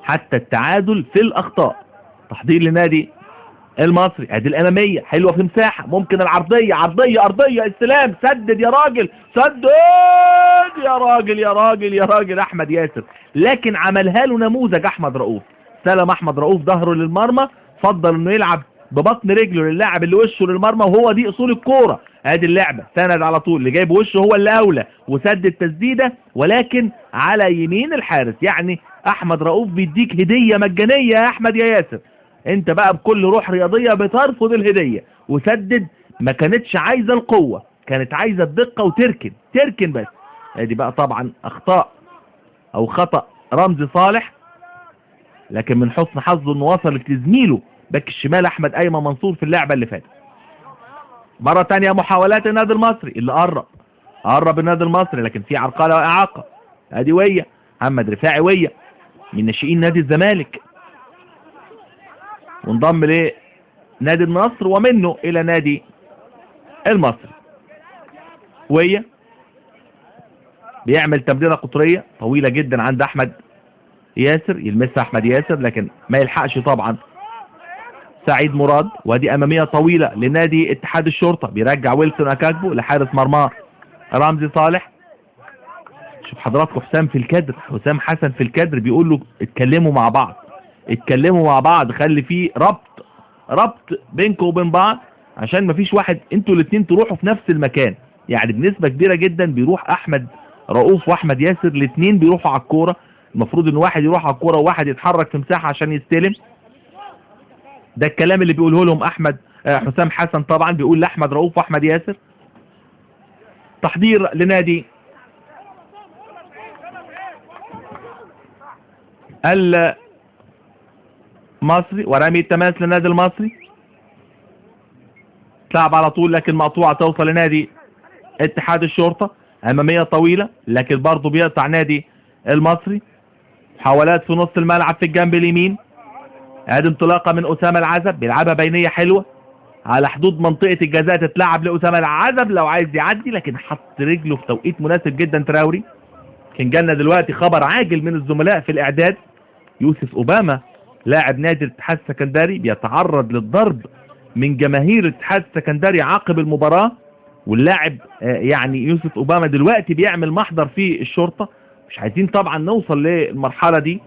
حتى التعادل في الأخطاء. تحضير لنادي المصري، ادي الامامية حلوة في مساحة، ممكن العرضية، عرضية ارضية، استلام، سدد يا راجل، سدد يا راجل، يا راجل يا راجل احمد ياسر، لكن عملها له نموذج احمد رؤوف. سلم احمد رؤوف ظهره للمرمى، فضل انه يلعب ببطن رجله للاعب اللي وشه للمرمى، وهو دي اصول الكورة. ادي اللعبة، سند على طول، اللي جايب وشه هو اللي اولى، وسدد تسديده ولكن على يمين الحارس. يعني احمد رؤوف بيديك هديه مجانية يا احمد يا ياسر، انت بقى بكل روح رياضية بترفض الهدية وسدد. ما كانتش عايزه القوة، كانت عايزه الدقة وتركن، تركن بس. ادي بقى طبعا اخطاء او خطا رمزي صالح، لكن من حسن حظه انه وصلت لزميله باك الشمال احمد ايمن منصور في اللعبة اللي فاتت. مرة تانية محاولات النادي المصري اللي قرب، قرب النادي المصري لكن في عرقله واعاقه. ادي ويا محمد رفاعي، ويا من ناشئين نادي الزمالك، وانضم لنادي النصر ومنه الى نادي المصري. ويا بيعمل تمريره قطرية طويلة جدا عند احمد ياسر، يلمسها احمد ياسر لكن ما يلحقش طبعا سعيد مراد. وادي امامية طويلة لنادي اتحاد الشرطة، بيرجع ويلسون اكاكبو لحارس مرماه رمزي صالح. شوف حضراتكم حسام في الكادر، حسام حسن في الكادر بيقول له اتكلموا مع بعض، اتكلموا مع بعض، خلي فيه ربط، ربط بينكم وبين بعض، عشان مفيش واحد انتوا الاثنين تروحوا في نفس المكان. يعني بنسبة كبيرة جدا بيروح احمد رؤوف واحمد ياسر الاثنين بيروحوا على الكورة، المفروض ان واحد يروح على الكورة وواحد يتحرك في مساحة عشان يستلم. ده الكلام اللي بيقوله لهم احمد حسام حسن طبعا بيقول لاحمد رؤوف واحمد ياسر. تحضير لنادي المصري ورمي التماس للنادي المصري، تلعب على طول لكن مقطوعة توصل لنادي اتحاد الشرطة، امامية طويلة لكن برضه بيقطع نادي المصري. محاولات في نص الملعب في الجنب اليمين، ادي انطلاقة من اسامة العزب، بيلعبها بينيه حلوة على حدود منطقة الجزاء، تتلعب لاسامة العزب لو عايز يعدي، لكن حط رجله في توقيت مناسب جدا تراوري. كان جالنا دلوقتي خبر عاجل من الزملاء في الاعداد، يوسف اوباما لاعب نادي الاتحاد السكندري بيتعرض للضرب من جماهير الاتحاد السكندري عقب المباراة، واللاعب يعني يوسف اوباما دلوقتي بيعمل محضر في الشرطة. مش عايزين طبعا نوصل للمرحلة دي،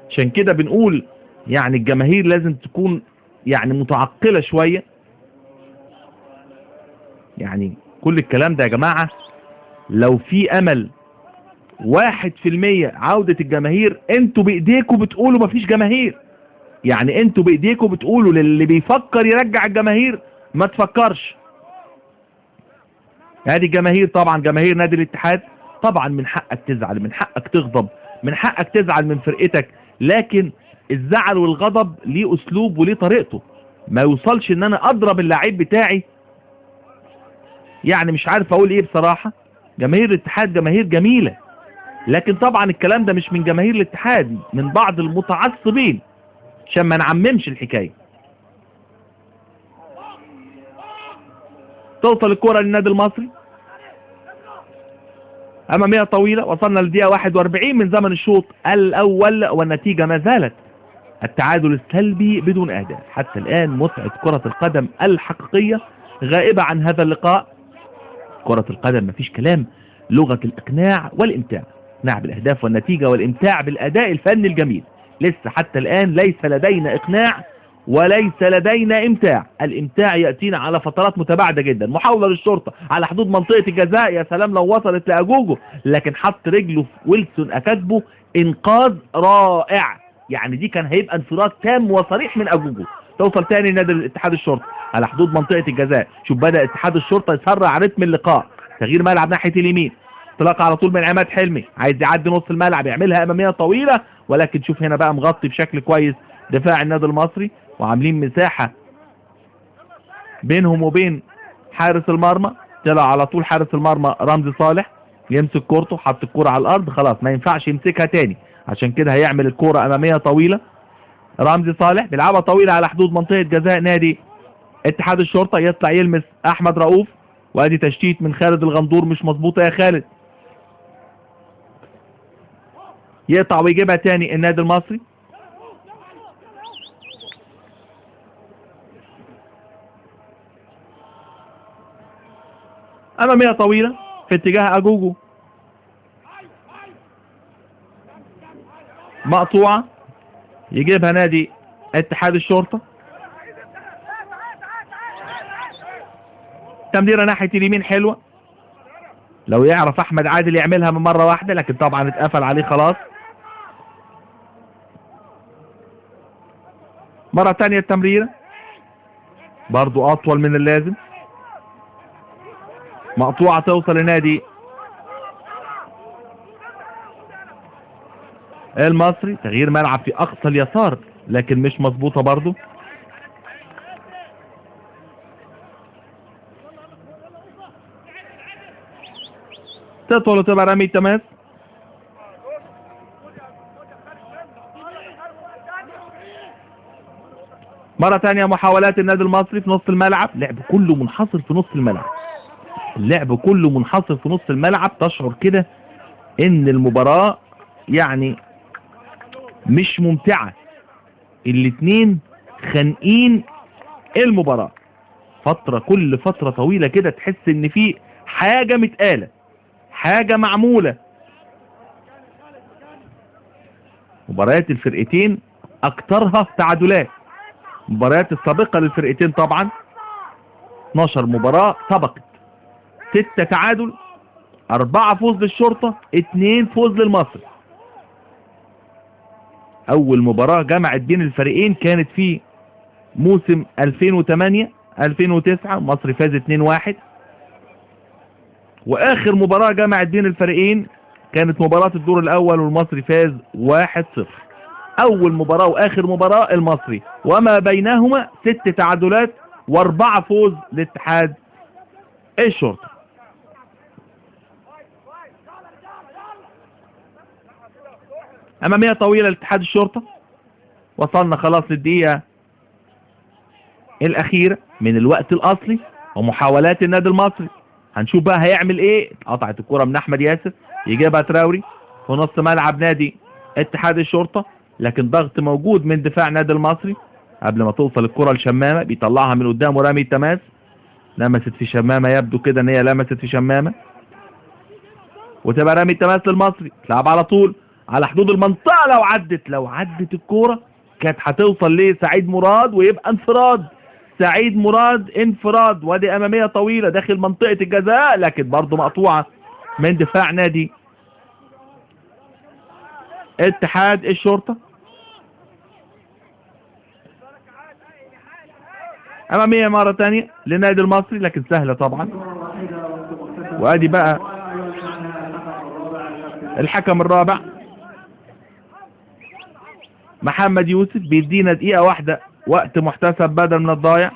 عشان كده بنقول يعني الجماهير لازم تكون يعني متعقله شوية. يعني كل الكلام ده يا جماعة لو في امل 1% عودة الجماهير، انتوا بايديكوا بتقولوا مفيش جماهير. يعني انتوا بايديكوا بتقولوا للي بيفكر يرجع الجماهير ما تفكرش. هذه الجماهير طبعا جماهير نادي الاتحاد، طبعا من حقك تزعل، من حقك تغضب، من حقك تزعل من فرقتك، لكن الزعل والغضب ليه اسلوب وليه طريقته، ما يوصلش ان انا اضرب اللاعب بتاعي. يعني مش عارف اقول ايه بصراحة. جماهير الاتحاد جماهير جميلة، لكن طبعا الكلام ده مش من جماهير الاتحاد، من بعض المتعصبين، عشان ما نعممش الحكاية. توصل الكرة للنادي المصري، أمامية طويلة، وصلنا للدقيقة 41 من زمن الشوط الأول، والنتيجة ما زالت التعادل السلبي بدون أهداف. حتى الآن متعة كرة القدم الحقيقية غائبة عن هذا اللقاء. كرة القدم مفيش كلام، لغة الإقناع والإمتاع، إقناع بالأهداف والنتيجة والإمتاع بالأداء الفني الجميل. لسه حتى الآن ليس لدينا إقناع وليس لدينا إمتاع، الإمتاع يأتينا على فترات متباعدة جدا. محاولة للشرطة على حدود منطقة الجزاء، يا سلام لو وصلت لأجوجو، لكن حط رجله في ويلسون أكاكبو، إنقاذ رائع. يعني دي كان هيبقى انفراد تام وصريح من أجوجو. توصل تاني لنادي الاتحاد الشرطة على حدود منطقة الجزاء. شوف بدأ اتحاد الشرطة يسرع رتم اللقاء، تغيير ملعب ناحية اليمين، انطلاقة على طول من عماد حلمي، عايز يعدي نص الملعب، يعملها أمامية طويلة، ولكن شوف هنا بقى مغطي بشكل كويس دفاع النادي المصري. وعاملين مساحة بينهم وبين حارس المرمى. طلع على طول حارس المرمى رمزي صالح يمسك كورته، حط الكورة على الأرض، خلاص ما ينفعش يمسكها تاني، عشان كده هيعمل الكورة أمامية طويلة. رمزي صالح بيلعبها طويلة على حدود منطقة جزاء نادي اتحاد الشرطة، يطلع يلمس أحمد رؤوف، وادي تشتيت من خالد الغندور مش مظبوطة يا خالد، يقطع ويجيبها تاني النادي المصري. أمامية طويلة في اتجاه أجوجو، مقطوعة يجيبها نادي اتحاد الشرطة. تمريرة ناحية اليمين حلوة، لو يعرف أحمد عادل يعملها من مرة واحدة، لكن طبعا اتقفل عليه خلاص. مرة تانية التمريرة برضو أطول من اللازم، مقطوعة توصل لنادي المصري. تغيير ملعب في أقصى اليسار لكن مش مظبوطة برضو. تطول وتبقى رمي تماس. مرة تانية محاولات النادي المصري في نص الملعب، لعب كله منحصر في نص الملعب، اللعب كله منحصر في نص الملعب. تشعر كده ان المباراة يعني مش ممتعة، الاتنين خانقين المباراة فترة، كل فترة طويلة كده تحس ان في حاجة متقالة، حاجة معمولة. مباريات الفرقتين اكترها تعادلات، مباريات السابقة للفرقتين طبعا 12 مباراة سبقت، 6 تعادل، 4 فوز للشرطة، 2 فوز للمصري. أول مباراة جمعت بين الفريقين كانت في موسم 2008-2009، مصر فاز 2-1. وآخر مباراة جمعت بين الفريقين كانت مباراة الدور الأول والمصري فاز 1-0. أول مباراة وآخر مباراة المصري، وما بينهما 6 تعادلات و4 فوز لاتحاد الشرطة. أمامية طويلة لاتحاد الشرطة، وصلنا خلاص للدقيقة الأخيرة من الوقت الأصلي ومحاولات النادي المصري. هنشوف بقى هيعمل إيه. اتقطعت الكرة من أحمد ياسر، يجيبها تراوري في نص ملعب نادي اتحاد الشرطة، لكن ضغط موجود من دفاع نادي المصري. قبل ما توصل الكرة لشمامة بيطلعها من قدامه رامي التماس، لمست في شمامة، يبدو كده ان هي لمست في شمامة، وتبقى رامي التماس للمصري. تلعب على طول على حدود المنطقة، لو عدت الكورة كانت هتوصل لسعيد مراد ويبقى انفراد. سعيد مراد انفراد، وادي أمامية طويلة داخل منطقة الجزاء، لكن برضه مقطوعة من دفاع نادي اتحاد الشرطة. أمامية مرة تانية للنادي المصري لكن سهلة طبعا. وادي بقى الحكم الرابع محمد يوسف بيدينا دقيقة واحدة وقت محتسب بدل من الضايع،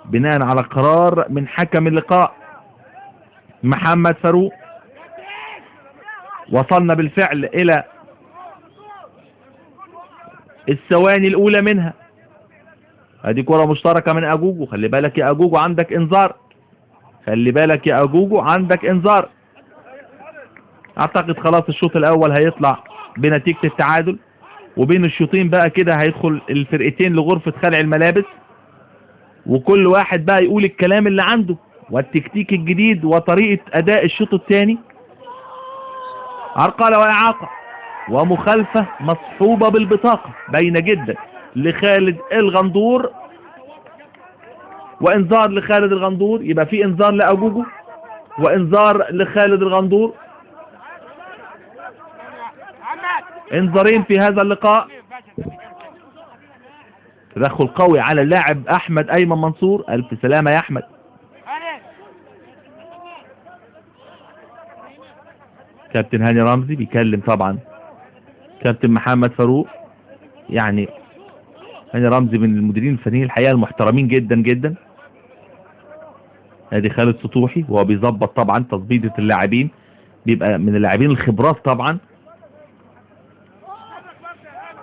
بناء على قرار من حكم اللقاء محمد فاروق. وصلنا بالفعل إلى الثواني الأولى منها. ادي كرة مشتركة من أجوجو، خلي بالك يا أجوجو عندك إنذار، خلي بالك يا أجوجو عندك إنذار. أعتقد خلاص الشوط الأول هيطلع بنتيجة التعادل، وبين الشوطين بقى كده هيدخل الفرقتين لغرفة خلع الملابس، وكل واحد بقى يقول الكلام اللي عنده والتكتيك الجديد وطريقة أداء الشوط الثاني. عرقلة وإعاقة ومخالفة مصحوبة بالبطاقة باينة جدا لخالد الغندور، وإنذار لخالد الغندور. يبقى في إنذار لأجوجو وإنذار لخالد الغندور، انذارين في هذا اللقاء. تدخل قوي على اللاعب أحمد أيمن منصور، ألف سلامة يا أحمد. كابتن هاني رمزي بيكلم طبعا كابتن محمد فاروق، يعني هاني رمزي من المديرين الفنيين الحقيقة المحترمين جدا جدا. ادي خالد سطوحي وهو بيظبط طبعا تظبيطه اللاعبين، بيبقى من اللاعبين الخبرات طبعا.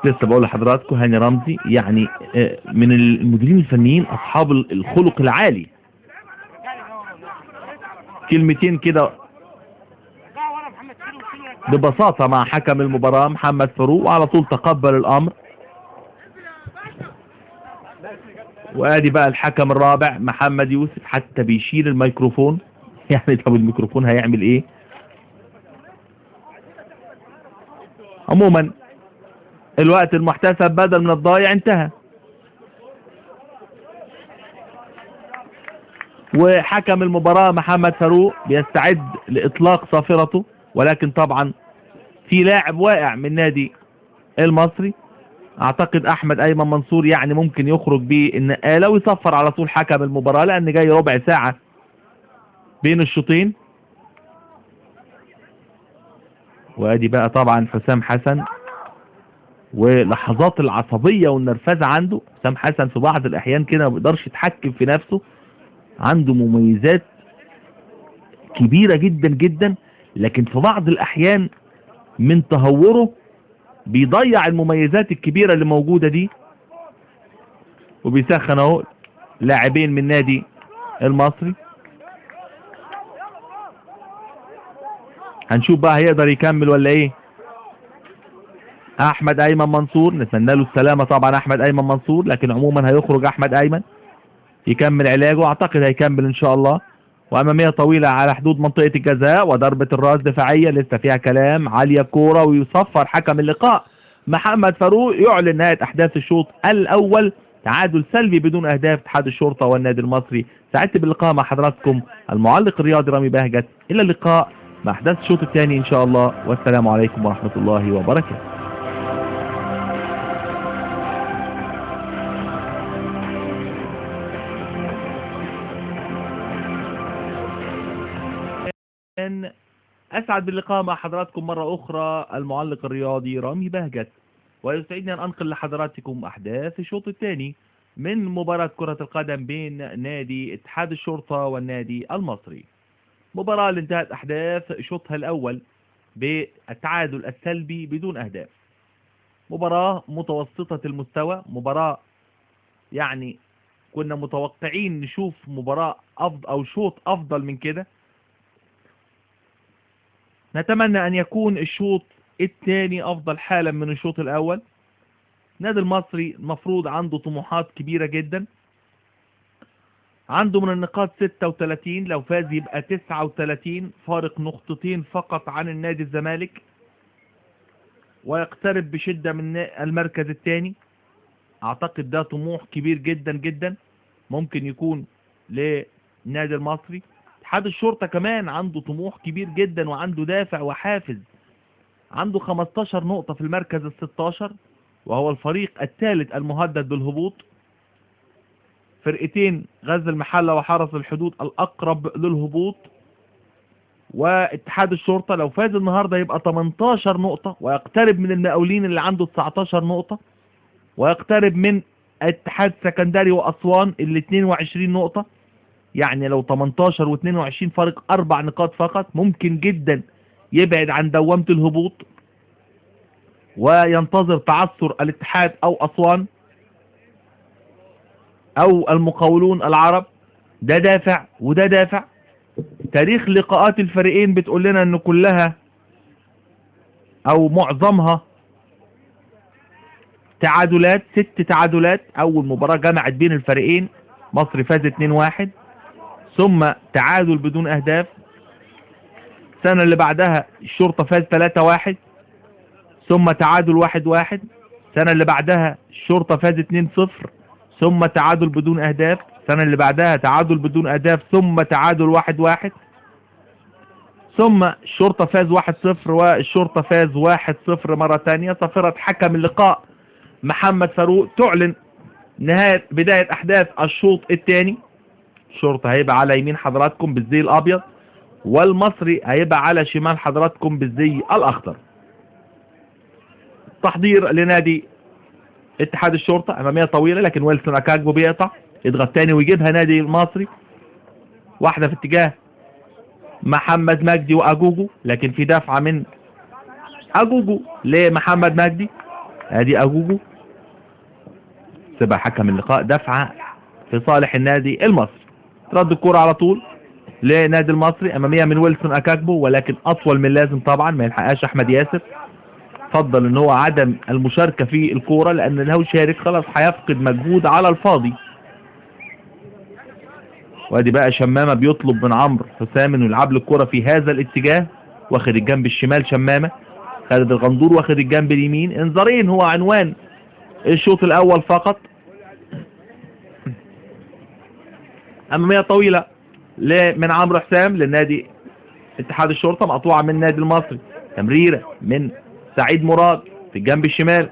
لسه بقول لحضراتكم هاني رمزي يعني من المديرين الفنيين اصحاب الخلق العالي. كلمتين كده ببساطة مع حكم المباراة محمد فاروق، وعلى طول تقبل الأمر. وادي بقى الحكم الرابع محمد يوسف، حتى بيشيل الميكروفون. يعني طب الميكروفون هيعمل ايه؟ عموما الوقت المحتسب بدل من الضايع انتهى، وحكم المباراة محمد فاروق بيستعد لإطلاق صافرته، ولكن طبعا في لاعب واقع من نادي المصري، اعتقد احمد ايمن منصور، يعني ممكن يخرج بالنقالة ويصفر على طول حكم المباراة، لان جاي ربع ساعة بين الشوطين. وادي بقى طبعا حسام حسن ولحظات العصبية والنرفزة عنده. حسام حسن في بعض الاحيان كده ما بيقدرش يتحكم في نفسه، عنده مميزات كبيرة جدا جدا، لكن في بعض الاحيان من تهوره بيضيع المميزات الكبيرة اللي موجودة دي. وبيسخن اهو لاعبين من نادي المصري، هنشوف بقى هيقدر يكمل ولا ايه. احمد ايمن منصور نتمنى له السلامة طبعا احمد ايمن منصور، لكن عموما هيخرج احمد ايمن يكمل علاجه، اعتقد هيكمل ان شاء الله. وامامية طويلة على حدود منطقة الجزاء، وضربة الراس دفاعية لسه فيها كلام، عالية كورة، ويصفر حكم اللقاء محمد فاروق، يعلن نهاية احداث الشوط الاول، تعادل سلبي بدون اهداف اتحاد الشرطة والنادي المصري. سعدت باللقاء مع حضراتكم المعلق الرياضي رامي بهجت، الى اللقاء مع احداث الشوط الثاني ان شاء الله، والسلام عليكم ورحمة الله وبركاته. أسعد باللقاء مع حضراتكم مرة أخرى المعلق الرياضي رامي بهجت، ويسعدني أن أنقل لحضراتكم أحداث الشوط الثاني من مباراة كرة القدم بين نادي اتحاد الشرطة والنادي المصري. مباراة اللي انتهت أحداث شوطها الأول بالتعادل السلبي بدون أهداف. مباراة متوسطة المستوى، مباراة يعني كنا متوقعين نشوف مباراة أفضل أو شوط أفضل من كده. نتمنى أن يكون الشوط الثاني أفضل حالا من الشوط الأول. النادي المصري المفروض عنده طموحات كبيرة جدا، عنده من النقاط 36، لو فاز يبقى 39، فارق نقطتين فقط عن النادي الزمالك، ويقترب بشدة من المركز الثاني. أعتقد ده طموح كبير جدا جدا ممكن يكون للنادي المصري. اتحاد الشرطة كمان عنده طموح كبير جدا وعنده دافع وحافز، عنده 15 نقطة في المركز ال16، وهو الفريق الثالث المهدد بالهبوط. فرقتين غزل المحلة وحرس الحدود الأقرب للهبوط، واتحاد الشرطة لو فاز النهاردة يبقى 18 نقطة ويقترب من المقاولين اللي عنده 19 نقطة، ويقترب من اتحاد سكندري وأسوان اللي 22 نقطة. يعني لو 18 و22 فارق 4 نقاط فقط، ممكن جدا يبعد عن دوامة الهبوط وينتظر تعثر الاتحاد أو أسوان أو المقاولون العرب. ده دافع وده دافع. تاريخ لقاءات الفريقين بتقول لنا ان كلها او معظمها تعادلات، 6 تعادلات. اول مباراة جمعت بين الفريقين مصر فاز 2-1، ثم تعادل بدون اهداف. السنة اللي بعدها الشرطة فاز 3-1، ثم تعادل 1-1. السنة اللي بعدها الشرطة فاز 2-0، ثم تعادل بدون اهداف. السنة اللي بعدها تعادل بدون اهداف، ثم تعادل 1-1، ثم الشرطة فاز 1-0، والشرطة فاز 1-0 مرة تانية. صافرة حكم اللقاء محمد فاروق تعلن نهاية بداية احداث الشوط الثاني. الشرطة هيبقى على يمين حضراتكم بالزي الابيض، والمصري هيبقى على شمال حضراتكم بالزي الاخضر. تحضير لنادي اتحاد الشرطة. امامية طويلة لكن ويلسون اكاجبو بيقطع، يضغط تاني ويجيبها نادي المصري. واحدة في اتجاه محمد مجدي واجوجو، لكن في دفعة من اجوجو لمحمد مجدي. ادي اجوجو، سيبها حكم اللقاء، دفعة في صالح النادي المصري. رد الكرة على طول لنادي المصري، امامية من ويلسون اكاجبو ولكن اطول من اللازم طبعا، ما يلحقهاش احمد ياسر. فضل ان هو عدم المشاركة في الكورة، لان لو شارك خلاص هيفقد مجهود على الفاضي. وادي بقى شمامة بيطلب من عمرو حسام انه يلعب له الكورة في هذا الاتجاه، واخد الجنب الشمال شمامة، خالد الغندور واخد الجنب اليمين. انذارين هو عنوان الشوط الاول فقط. امامية طويلة من عمرو حسام للنادي اتحاد الشرطة، مقطوعة من النادي المصري. تمريرة من سعيد مراد في الجنب الشمال،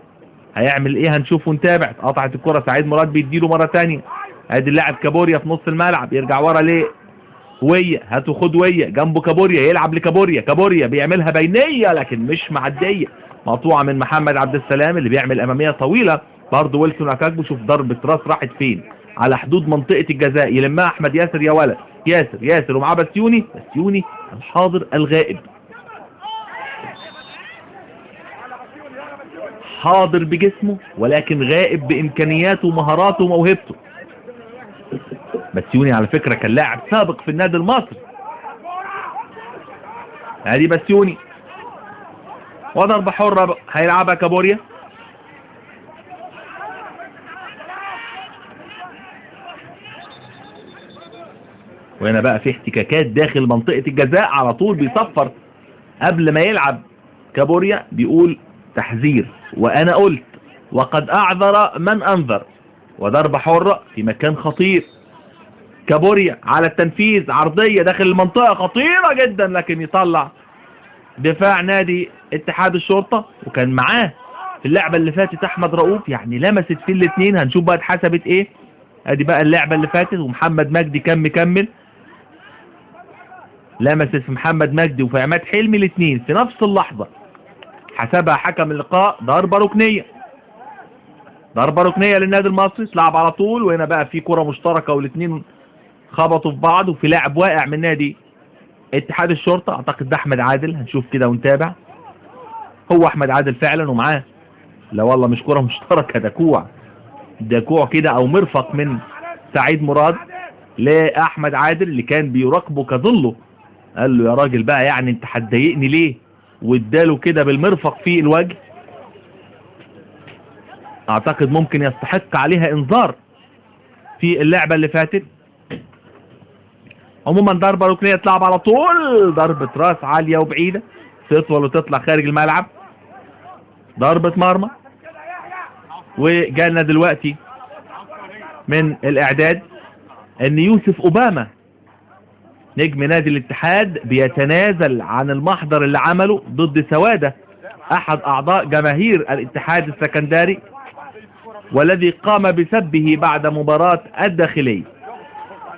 هيعمل ايه هنشوف ونتابع. اتقطعت الكرة، سعيد مراد بيديله مرة تانية. ادي اللاعب كابوريا في نص الملعب، يرجع ورا ليه ويا، هاتوا خد ويا، جنبه كابوريا، يلعب لكابوريا، كابوريا بيعملها بينية لكن مش معدية، مقطوعة من محمد عبد السلام اللي بيعمل امامية طويلة. برضه ويلسون اكاجبو، شوف ضربة راس راحت فين، على حدود منطقة الجزاء، يلمها احمد ياسر يا ولد، ياسر ياسر ومعاه بسيوني، بسيوني الحاضر الغائب، حاضر بجسمه ولكن غائب بامكانياته ومهاراته وموهبته. بسيوني على فكرة كان لاعب سابق في النادي المصري. ادي بسيوني، وضربة حرة هيلعبها كابوريا. وهنا بقى في احتكاكات داخل منطقة الجزاء، على طول بيصفر قبل ما يلعب كابوريا، بيقول تحذير، وانا قلت وقد اعذر من انذر. وضربة حرة في مكان خطير، كابوريا على التنفيذ، عرضية داخل المنطقة خطيرة جدا لكن يطلع دفاع نادي اتحاد الشرطة. وكان معاه في اللعبة اللي فاتت احمد رؤوف، يعني لمست في الاثنين، هنشوف بقى اتحسبت ايه. ادي بقى اللعبة اللي فاتت ومحمد مجدي كان مكمل، لمست في محمد مجدي وفي عماد حلمي الاثنين في نفس اللحظة، حسبها حكم اللقاء ضربة ركنية. ضربة ركنية للنادي المصري، تلعب على طول. وهنا بقى في كرة مشتركة والاثنين خبطوا في بعض، وفي لاعب واقع من نادي اتحاد الشرطة، اعتقد ده احمد عادل، هنشوف كده ونتابع. هو احمد عادل فعلا ومعاه، لا والله مش كرة مشتركة، ده كوع، ده كوع كده او مرفق من سعيد مراد لاحمد عادل اللي كان بيراقبه كظله، قال له يا راجل بقى يعني انت هتضايقني ليه، واداله كده بالمرفق في الوجه. اعتقد ممكن يستحق عليها انذار في اللعبة اللي فاتت. عموما ضربة ركنية تلعب على طول، ضربة راس عالية وبعيدة تطول وتطلع خارج الملعب، ضربة مرمى. وجالنا دلوقتي من الاعداد ان يوسف اوباما نجم نادي الاتحاد بيتنازل عن المحضر اللي عمله ضد سوادة احد اعضاء جماهير الاتحاد السكندري والذي قام بسبه بعد مباراة الداخلية.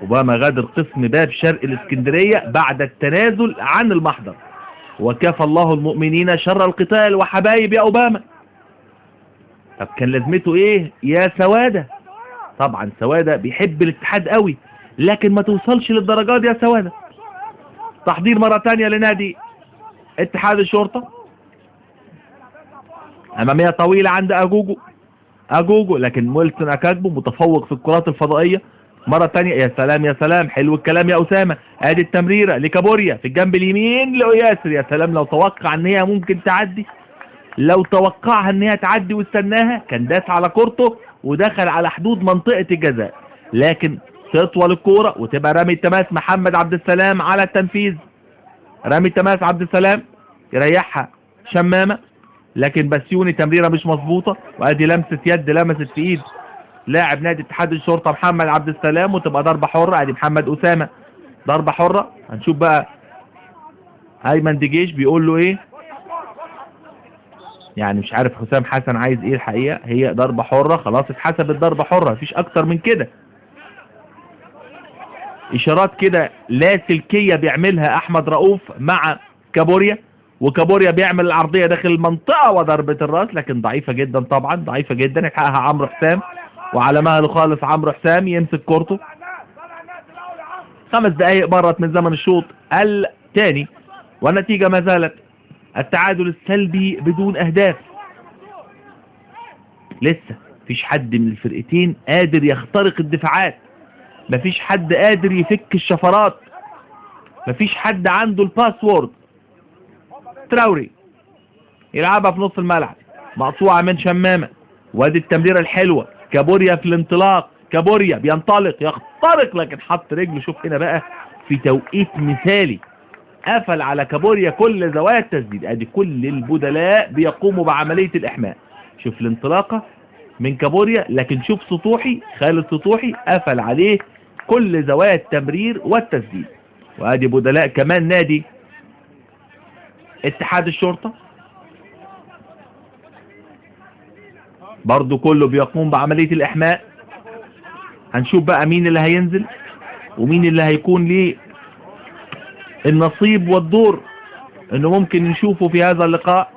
اوباما غادر قسم باب شرق الاسكندرية بعد التنازل عن المحضر، وكفى الله المؤمنين شر القتال وحبايب يا اوباما. طب كان لازمته ايه يا سوادة؟ طبعا سوادة بيحب الاتحاد قوي، لكن ما توصلش للدرجات دي يا سوادة. تحضير مرة تانية لنادي اتحاد الشرطة، امامية طويلة عند اجوجو، اجوجو لكن ويلسون اكاجبو متفوق في الكرات الفضائية. مرة تانية يا سلام يا سلام، حلو الكلام يا أسامة. ادي التمريرة لكابوريا في الجنب اليمين لياسر، يا سلام لو توقع ان هي ممكن تعدي، لو توقعها ان هي تعدي واستناها كان داس على كورته ودخل على حدود منطقة الجزاء، لكن تطول الكورة وتبقى رامي التماس محمد عبد السلام على التنفيذ. رامي التماس عبد السلام يريحها شمامة، لكن بسيوني تمريرة مش مظبوطة، وادي لمسة يد لمست في ايد لاعب نادي اتحاد الشرطة محمد عبد السلام، وتبقى ضربة حرة. ادي محمد أسامة ضربة حرة. هنشوف بقى ايمن دجيش بيقول له ايه، يعني مش عارف حسام حسن عايز ايه الحقيقة. هي ضربة حرة خلاص، اتحسبت ضربة حرة، مفيش اكتر من كده. اشارات كده لا سلكية بيعملها احمد رؤوف مع كابوريا، وكابوريا بيعمل العرضية داخل المنطقة وضربة الراس، لكن ضعيفة جدا طبعا، ضعيفة جدا. يلحقها عمرو حسام، وعلى مهله خالص عمرو حسام يمسك كورته. 5 دقايق مرت من زمن الشوط الثاني، والنتيجة ما زالت التعادل السلبي بدون أهداف. لسه مفيش حد من الفرقتين قادر يخترق الدفاعات، مفيش حد قادر يفك الشفرات، مفيش حد عنده ال password. تراوري يلعبها في نص الملعب، مقطوعة من شمامة، وادي التمريرة الحلوة، كابوريا في الانطلاق، كابوريا بينطلق يخترق لكن حط رجله. شوف هنا بقى في توقيت مثالي قفل على كابوريا كل زوايا التسديد. ادي كل البدلاء بيقوموا بعملية الاحماء. شوف الانطلاقة من كابوريا، لكن شوف سطوحي، خالد سطوحي قفل عليه كل زوايا التمرير والتسديد. وادي بدلاء كمان نادي اتحاد الشرطة برضو كله بيقوم بعملية الإحماء. هنشوف بقى مين اللي هينزل ومين اللي هيكون ليه النصيب والدور انه ممكن نشوفه في هذا اللقاء.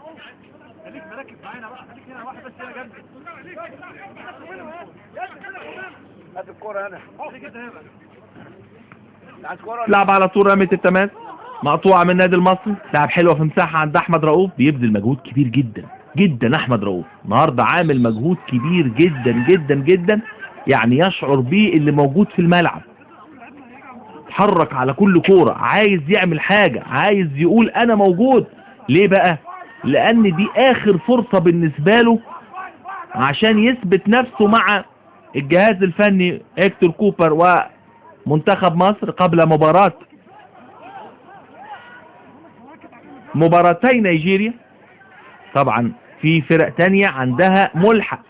لعب على طول رمية التماس، مقطوعة من النادي المصري، لعب حلوة في مساحة عند أحمد رؤوف، بيبذل مجهود كبير جدا جدا. أحمد رؤوف النهارده عامل مجهود كبير جدا جدا جدا، يعني يشعر بيه اللي موجود في الملعب. اتحرك على كل كورة، عايز يعمل حاجة، عايز يقول أنا موجود. ليه بقى؟ لأن دي آخر فرصة بالنسبة له عشان يثبت نفسه مع الجهاز الفني هيكتور كوبر ومنتخب مصر قبل مباراتي نيجيريا. طبعا في فرق تانية عندها ملحق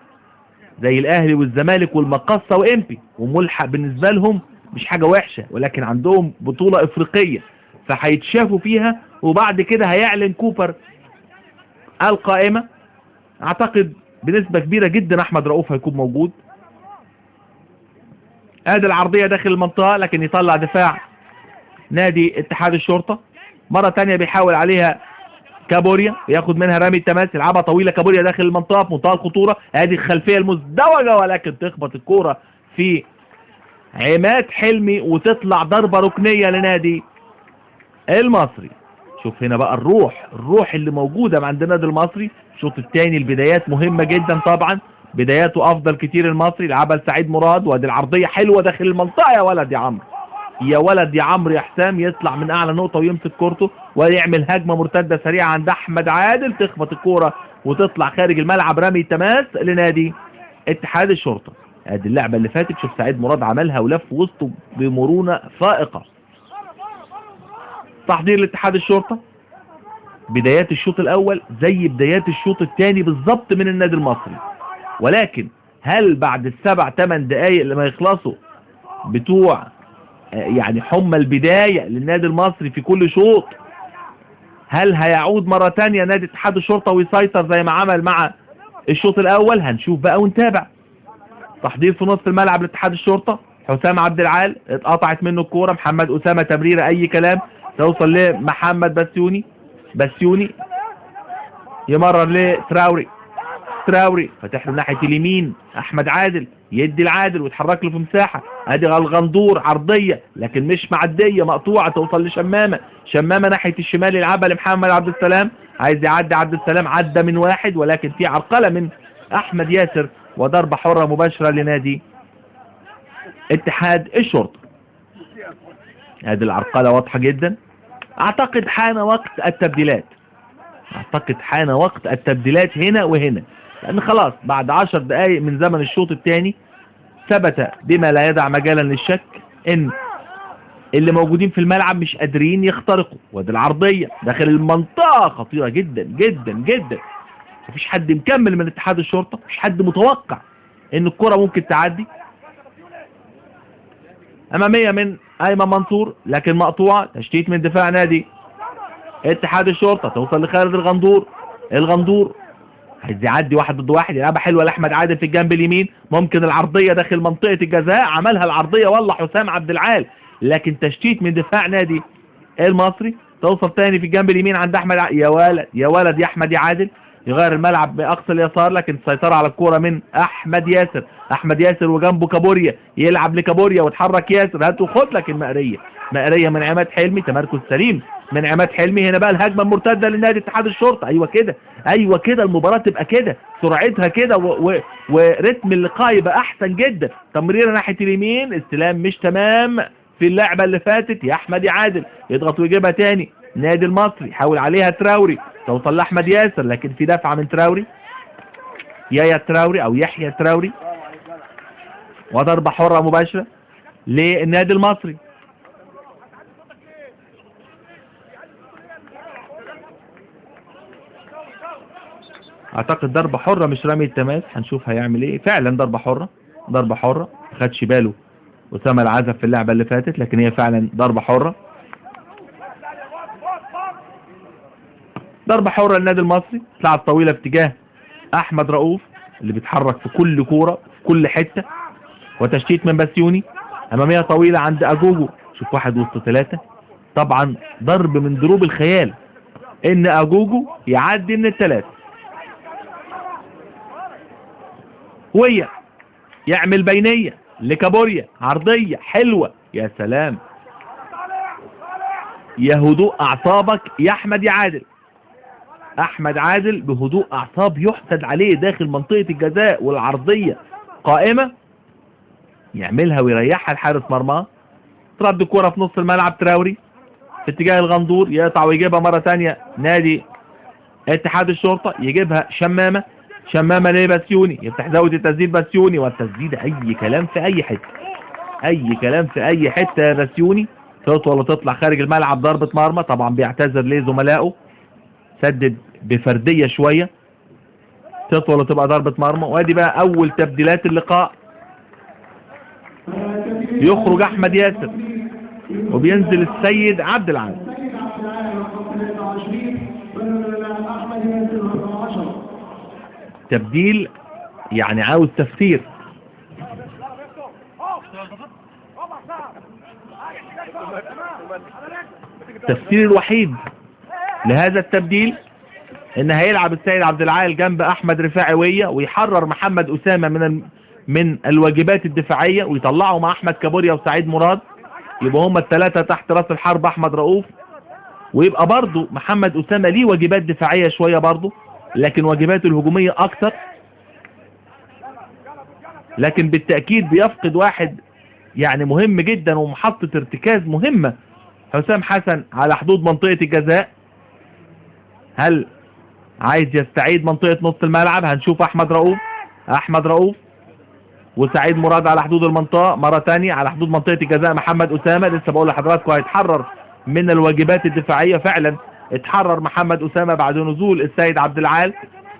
زي الاهلي والزمالك والمقصة وامبي، وملحق بالنسبة لهم مش حاجة وحشة، ولكن عندهم بطولة افريقية فهيتشافوا فيها. وبعد كده هيعلن كوبر القائمة. اعتقد بنسبة كبيرة جدا احمد رؤوف هيكون موجود. ادي العرضية داخل المنطقة، لكن يطلع دفاع نادي اتحاد الشرطة. مرة تانية بيحاول عليها كابوريا، ياخد منها رامي التماس، يلعبها طويلة كابوريا داخل المنطقة في منتهى الخطورة. ادي الخلفية المزدوجة، ولكن تخبط الكورة في عماد حلمي وتطلع ضربة ركنية لنادي المصري. شوف هنا بقى الروح اللي موجودة عند النادي المصري. الشوط الثاني البدايات مهمة جدا طبعا، بداياته افضل كتير المصري. لعبها لسعيد مراد، وادي العرضية حلوة داخل المنطقة. يا ولد يا عمرو، يا ولد يا عمرو يا حسام، يطلع من اعلى نقطة ويمسك كورته ويعمل هجمة مرتدة سريعة عند احمد عادل، تخبط الكورة وتطلع خارج الملعب، رمي تماس لنادي اتحاد الشرطة. ادي اللعبة اللي فاتت، شوف سعيد مراد عملها ولف وسطه بمرونة فائقة. تحضير لاتحاد الشرطة، بدايات الشوط الاول زي بدايات الشوط الثاني بالظبط من النادي المصري، ولكن هل بعد 7-8 دقايق لما يخلصوا بتوع يعني حمى البداية للنادي المصري في كل شوط، هل هيعود مرة تانية نادي اتحاد الشرطة ويسيطر زي ما عمل مع الشوط الاول؟ هنشوف بقى ونتابع. تحضير في نص الملعب لاتحاد الشرطة، حسام عبد العال اتقطعت منه الكورة، محمد أسامة تمريرة اي كلام توصل لمحمد بسيوني، بسيوني يمرر لتراوري، تراوري فتح له ناحية اليمين احمد عادل، يدي العادل ويتحرك له في مساحة. ادي الغندور عرضية لكن مش معدية، مقطوعة توصل لشمامة، شمامة ناحية الشمال يلعبها لمحمد عبد السلام، عايز يعدي عبد السلام، عدى من واحد ولكن في عرقلة من احمد ياسر وضربة حرة مباشرة لنادي اتحاد الشرطة. ادي العرقلة واضحة جدا. اعتقد حان وقت التبديلات، اعتقد حان وقت التبديلات هنا وهنا، لان خلاص بعد 10 دقايق من زمن الشوط الثاني ثبت بما لا يدع مجالا للشك ان اللي موجودين في الملعب مش قادرين يخترقوا. وادي العرضية داخل المنطقة خطيرة جدا جدا جدا، مفيش حد مكمل من اتحاد الشرطة، مفيش حد متوقع ان الكرة ممكن تعدي. امامية من ايمن منصور لكن مقطوعة، تشتيت من دفاع نادي اتحاد الشرطة، توصل لخالد الغندور، الغندور عايز يعدي 1 ضد 1، يلعبها حلوه لاحمد عادل في الجنب اليمين، ممكن العرضيه داخل منطقه الجزاء، عملها العرضيه والله حسام عبد العال، لكن تشتيت من دفاع نادي المصري. توصل تاني في الجنب اليمين عند احمد يا ولد يا ولد يا احمد يا عادل، يغير الملعب باقصى اليسار، لكن السيطرة على الكورة من احمد ياسر. احمد ياسر وجنبه كابوريا، يلعب لكابوريا وتحرك ياسر، هات وخد، لكن مقريه، مقريه من عماد حلمي، تمركز سليم من عماد حلمي. هنا بقى الهجمة المرتدة لنادي اتحاد الشرطة. ايوه كده، ايوه كده، المباراة تبقى كده، سرعتها كده ورتم اللقاء يبقى احسن جدا. تمريره ناحية اليمين، استلام مش تمام في اللعبة اللي فاتت يا احمد يا عادل، يضغط ويجيبها تاني نادي المصري، حاول عليها تراوري، توصل لاحمد ياسر، لكن في دفعه من تراوري، يايا تراوري او يحيى تراوري، وضربه حره مباشرة للنادي المصري. اعتقد ضربه حره مش رمي التماس، هنشوف هيعمل ايه. فعلا ضربه حره، ضربه حره، ما خدش باله اسامة العزب في اللعبة اللي فاتت، لكن هي فعلا ضربه حره. ضربه حره للنادي المصري، تلعب طويلة في اتجاه احمد رؤوف اللي بيتحرك في كل كورة في كل حتة، وتشتيت من بسيوني، امامية طويلة عند اجوجو. شوف واحد وسط ثلاثة، طبعا ضرب من ضروب الخيال ان اجوجو يعدي من الثلاثة. ويا يعمل بينيه لكابوريا، عرضية حلوة، يا سلام يا هدوء اعصابك يا احمد يا عادل. احمد عادل بهدوء اعصاب يحسد عليه داخل منطقة الجزاء، والعرضيه قائمة يعملها ويريحها لحارس مرماه. ترد الكره في نص الملعب تراوري في اتجاه الغندور، يقطع ويجيبها مرة ثانية نادي اتحاد الشرطة، يجيبها شمامه، شمامه لبسيوني، يفتح زاوية التسديد بسيوني، والتسديد اي كلام في اي حتة، اي كلام في اي حتة يا بسيوني، تطول وتطلع خارج الملعب ضربه مرمى. طبعا بيعتذر لزملائه، سدد بفرديه شوية، تطول وتبقى ضربه مرمى. وادي بقى اول تبديلات اللقاء، يخرج احمد ياسر وبينزل السيد عبد العال. تبديل يعني عاوز تفسير. التفسير الوحيد لهذا التبديل ان هيلعب السيد عبد العال جنب احمد رفاعي ويا، ويحرر محمد اسامة من الواجبات الدفاعية، ويطلعه مع احمد كابوريا وسعيد مراد، يبقى هما الثلاثة تحت راس الحرب احمد رؤوف. ويبقى برضه محمد اسامة ليه واجبات دفاعية شوية برضه، لكن واجباته الهجومية اكتر. لكن بالتاكيد بيفقد واحد يعني مهم جدا ومحطه ارتكاز مهمة، حسام حسن على حدود منطقة الجزاء. هل عايز يستعيد منطقة نص الملعب؟ هنشوف احمد رؤوف، احمد رؤوف وسعيد مراد على حدود المنطقة مرة ثانية، على حدود منطقة الجزاء محمد اسامة. لسه بقول لحضراتكم هيتحرر من الواجبات الدفاعية، فعلا اتحرر محمد اسامة بعد نزول السيد عبد العال،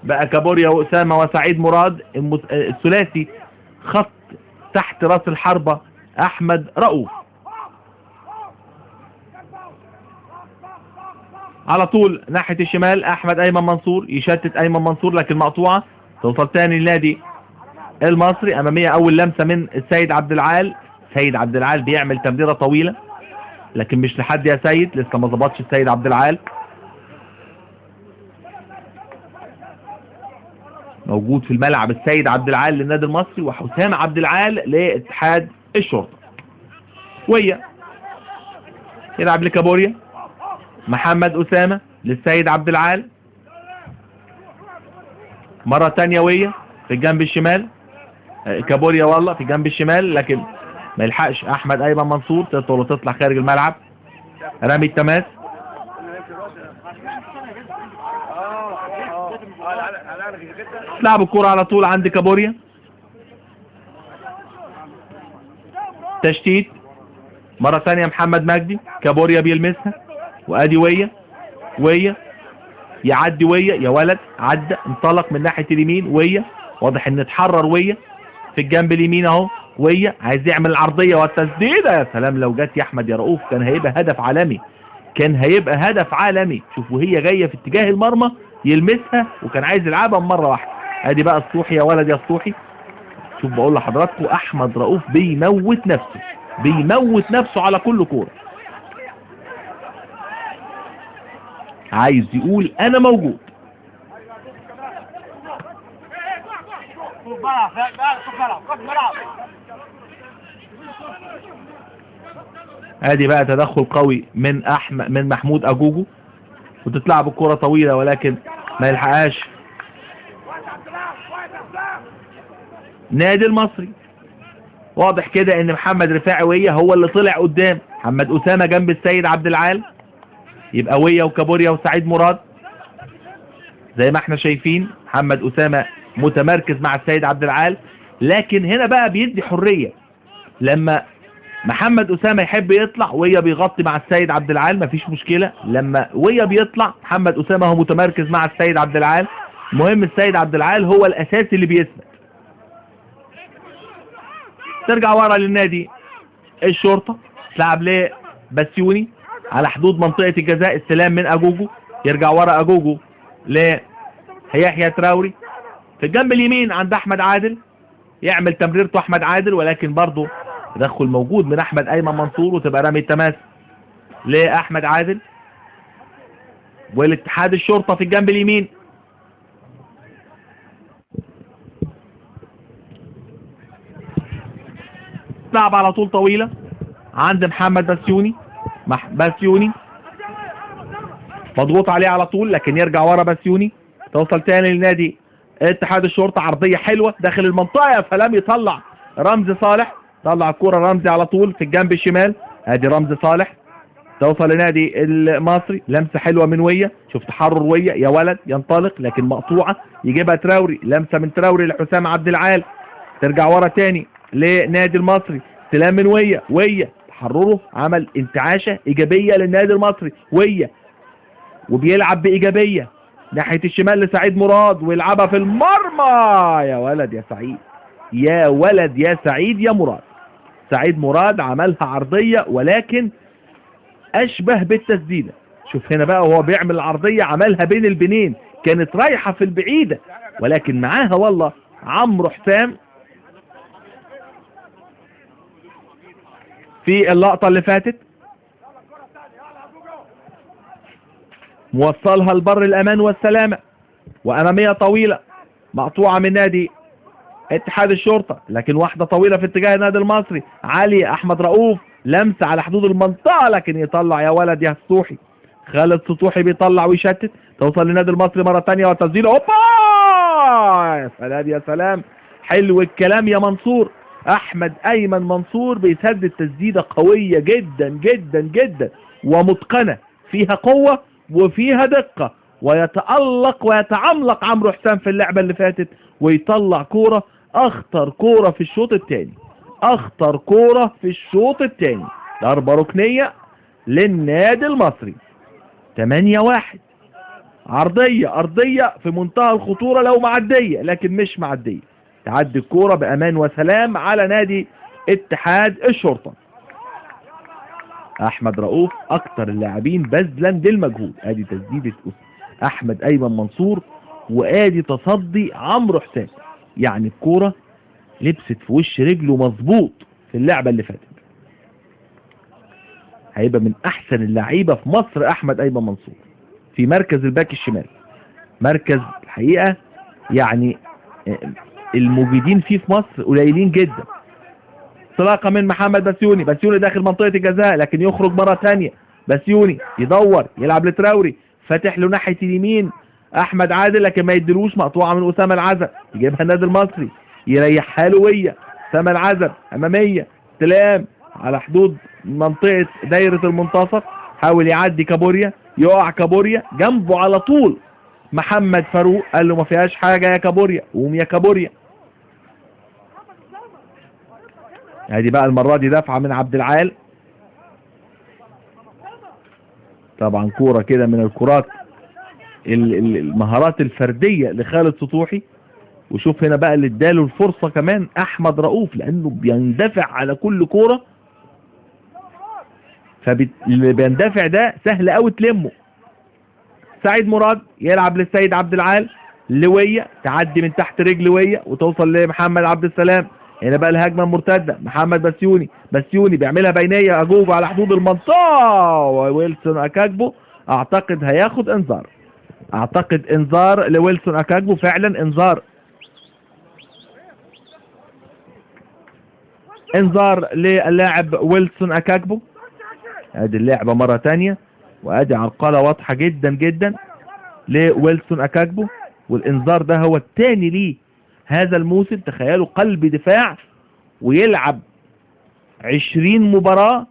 بقى كابوريا واسامة وسعيد مراد الثلاثي خط تحت راس الحربة احمد رؤوف. على طول ناحية الشمال احمد ايمن منصور، يشتت ايمن منصور لكن مقطوعة، توصل تاني لنادي المصري. امامية اول لمسه من السيد عبد العال، سيد عبد العال بيعمل تمريره طويلة لكن مش لحد يا سيد، لسه ما ظبطش السيد عبد العال. موجود في الملعب السيد عبد العال للنادي المصري وحسام عبد العال لاتحاد الشرطة. ويا يلعب لكابوريا، محمد اسامة للسيد عبد العال مرة ثانية، ويا في الجنب الشمال كابوريا والله في الجنب الشمال، لكن ما يلحقش احمد ايمن منصور، تطول وتطلع خارج الملعب، رامي التماس. تلعب الكرة على طول عند كابوريا، تشتيت مرة ثانية محمد مجدي، كابوريا بيلمسها، وادي ويا، ويا يعدي ويا، يا ولد عدى، انطلق من ناحية اليمين ويا، واضح ان اتحرر ويا في الجنب اليمين اهو، ويا عايز يعمل العرضية والتسديدة، يا سلام لو جت يا احمد يا رؤوف كان هيبقى هدف عالمي، كان هيبقى هدف عالمي. شوف وهي جاية في اتجاه المرمى يلمسها، وكان عايز يلعبها مرة واحدة. ادي بقى السطوحي يا ولد يا السطوحي. شوف بقول لحضراتكم احمد رؤوف بيموت نفسه، بيموت نفسه على كل كورة. عايز يقول انا موجود. ادي بقى تدخل قوي من احمد، من محمود اجوجو، وتتلعب الكرة طويلة ولكن ما يلحقهاش نادي المصري. واضح كده ان محمد رفاعي ويا هو اللي طلع قدام، محمد اسامة جنب السيد عبد العال، يبقى ويا وكابوريا وسعيد مراد زي ما احنا شايفين. محمد اسامة متمركز مع السيد عبد العال، لكن هنا بقى بيدي حرية لما محمد اسامة يحب يطلع ويا بيغطي مع السيد عبد العال، مفيش مشكلة. لما ويا بيطلع محمد اسامة هو متمركز مع السيد عبد العال، المهم السيد عبد العال هو الاساسي اللي بيثبت. ترجع ورا للنادي الشرطة، تلعب لبسيوني على حدود منطقة الجزاء، استلام من اجوجو، يرجع ورا اجوجو ليحيى تراوري. في الجنب اليمين عند احمد عادل، يعمل تمريرته احمد عادل، ولكن برضه تدخل موجود من احمد ايمن منصور، وتبقى رمي التماس لاحمد عادل. والاتحاد الشرطة في الجنب اليمين. لعب على طول طويلة عند محمد بسيوني، بسيوني مضغوط عليه على طول، لكن يرجع ورا بسيوني، توصل تاني لنادي اتحاد الشرطة. عرضية حلوة داخل المنطقة، يا سلام، يطلع رمزي صالح، طلع الكرة رمزي على طول في الجنب الشمال، ادي رمزي صالح، توصل لنادي المصري، لمسة حلوة من ويا، شوف تحرر ويا يا ولد، ينطلق لكن مقطوعة، يجيبها تراوري، لمسة من تراوري لحسام عبد العال، ترجع ورا تاني لنادي المصري، استلام من ويا، ويا تحرره، عمل انتعاشة إيجابية للنادي المصري، ويا وبيلعب بإيجابية ناحية الشمال لسعيد مراد، ويلعبها في المرمى، يا ولد يا سعيد، يا ولد يا سعيد يا مراد. سعيد مراد عملها عرضية ولكن أشبه بالتسديدة. شوف هنا بقى وهو بيعمل العرضية، عملها بين البنين، كانت رايحة في البعيدة، ولكن معاها والله عمرو حسام في اللقطة اللي فاتت، موصلها لبر الأمان والسلامة، وأمامية طويلة مقطوعة من نادي اتحاد الشرطة، لكن واحدة طويلة في اتجاه النادي المصري، علي أحمد رؤوف، لمسة على حدود المنطقة، لكن يطلع يا ولد يا سطوحي، خالد سطوحي بيطلع ويشتت، توصل للنادي المصري مرة تانية وتسديد، هوبا، يا سلام يا سلام، حلو الكلام يا منصور. أحمد أيمن منصور بيسدد تسديدة قوية جدا جدا جدا ومتقنة، فيها قوة وفيها دقة، ويتألق ويتعملق عمرو حسام في اللعبة اللي فاتت، ويطلع كورة، أخطر كورة في الشوط الثاني، أخطر كورة في الشوط الثاني، ضربة ركنية للنادي المصري. 8-1، عرضية أرضية في منتهى الخطورة لو معدية، لكن مش معدية، تعدي الكورة بأمان وسلام على نادي اتحاد الشرطة. أحمد رؤوف أكتر اللاعبين بذلا للمجهود، أدي تسديدة أحمد أيمن منصور، وأدي تصدي عمرو حسام، يعني الكورة لبست في وش رجله مظبوط في اللعبة اللي فاتت. هيبقى من أحسن اللعيبة في مصر أحمد أيمن منصور في مركز الباك الشمال، مركز الحقيقة يعني الموجودين فيه في مصر قليلين جدا. انطلاقة من محمد بسيوني، بسيوني داخل منطقة الجزاء لكن يخرج مرة تانية، بسيوني يدور يلعب لتراوري، فاتح له ناحية اليمين أحمد عادل لكن ما يديلوش، مقطوعة من أسامة العزب، يجيبها النادي المصري يريحها له ويا أسامة العزب، أمامية، استلام على حدود منطقة دايرة المنتصف، حاول يعدي كابوريا، يقع كابوريا جنبه على طول محمد فاروق، قال له ما فيهاش حاجة يا كابوريا، قوم يا كابوريا. ادي بقى المرة دي دفعة من عبد العال، طبعا كورة كده من الكرات المهارات الفردية لخالد سطوحي. وشوف هنا بقى اللي اداله الفرصة كمان احمد رؤوف، لانه بيندفع على كل كورة، فاللي بيندفع ده سهل قوي تلمه. سعيد مراد يلعب للسيد عبد العال، لوية تعدي من تحت رجل وية وتوصل لمحمد عبد السلام. هنا بقى الهجمة المرتدة، محمد بسيوني، بسيوني بيعملها بينية، اجوبة على حدود المنطقة، وويلسون اكاكبو اعتقد هياخد انذار، اعتقد انذار لويلسون اكاجبو، فعلا انذار، انذار للاعب ويلسون اكاجبو. ادي اللعبة مرة تانية، وادي عرقلة واضحة جدا جدا لويلسون اكاجبو، والانذار ده هو الثاني ليه هذا الموسم. تخيلوا قلب دفاع ويلعب 20 مباراة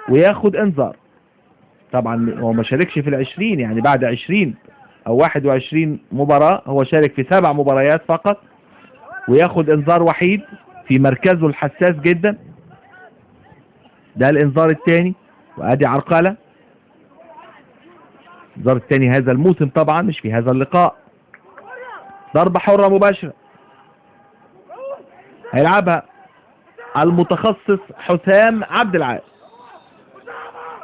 وياخد انذار. طبعا هو ما شاركش في 20، يعني بعد 20 او 21 مباراة هو شارك في 7 مباريات فقط، وياخد انذار وحيد في مركزه الحساس جدا. ده الانذار الثاني، وادي عرقلة. الانذار الثاني هذا الموسم طبعا، مش في هذا اللقاء. ضربة حرة مباشرة هيلعبها المتخصص حسام عبد العال.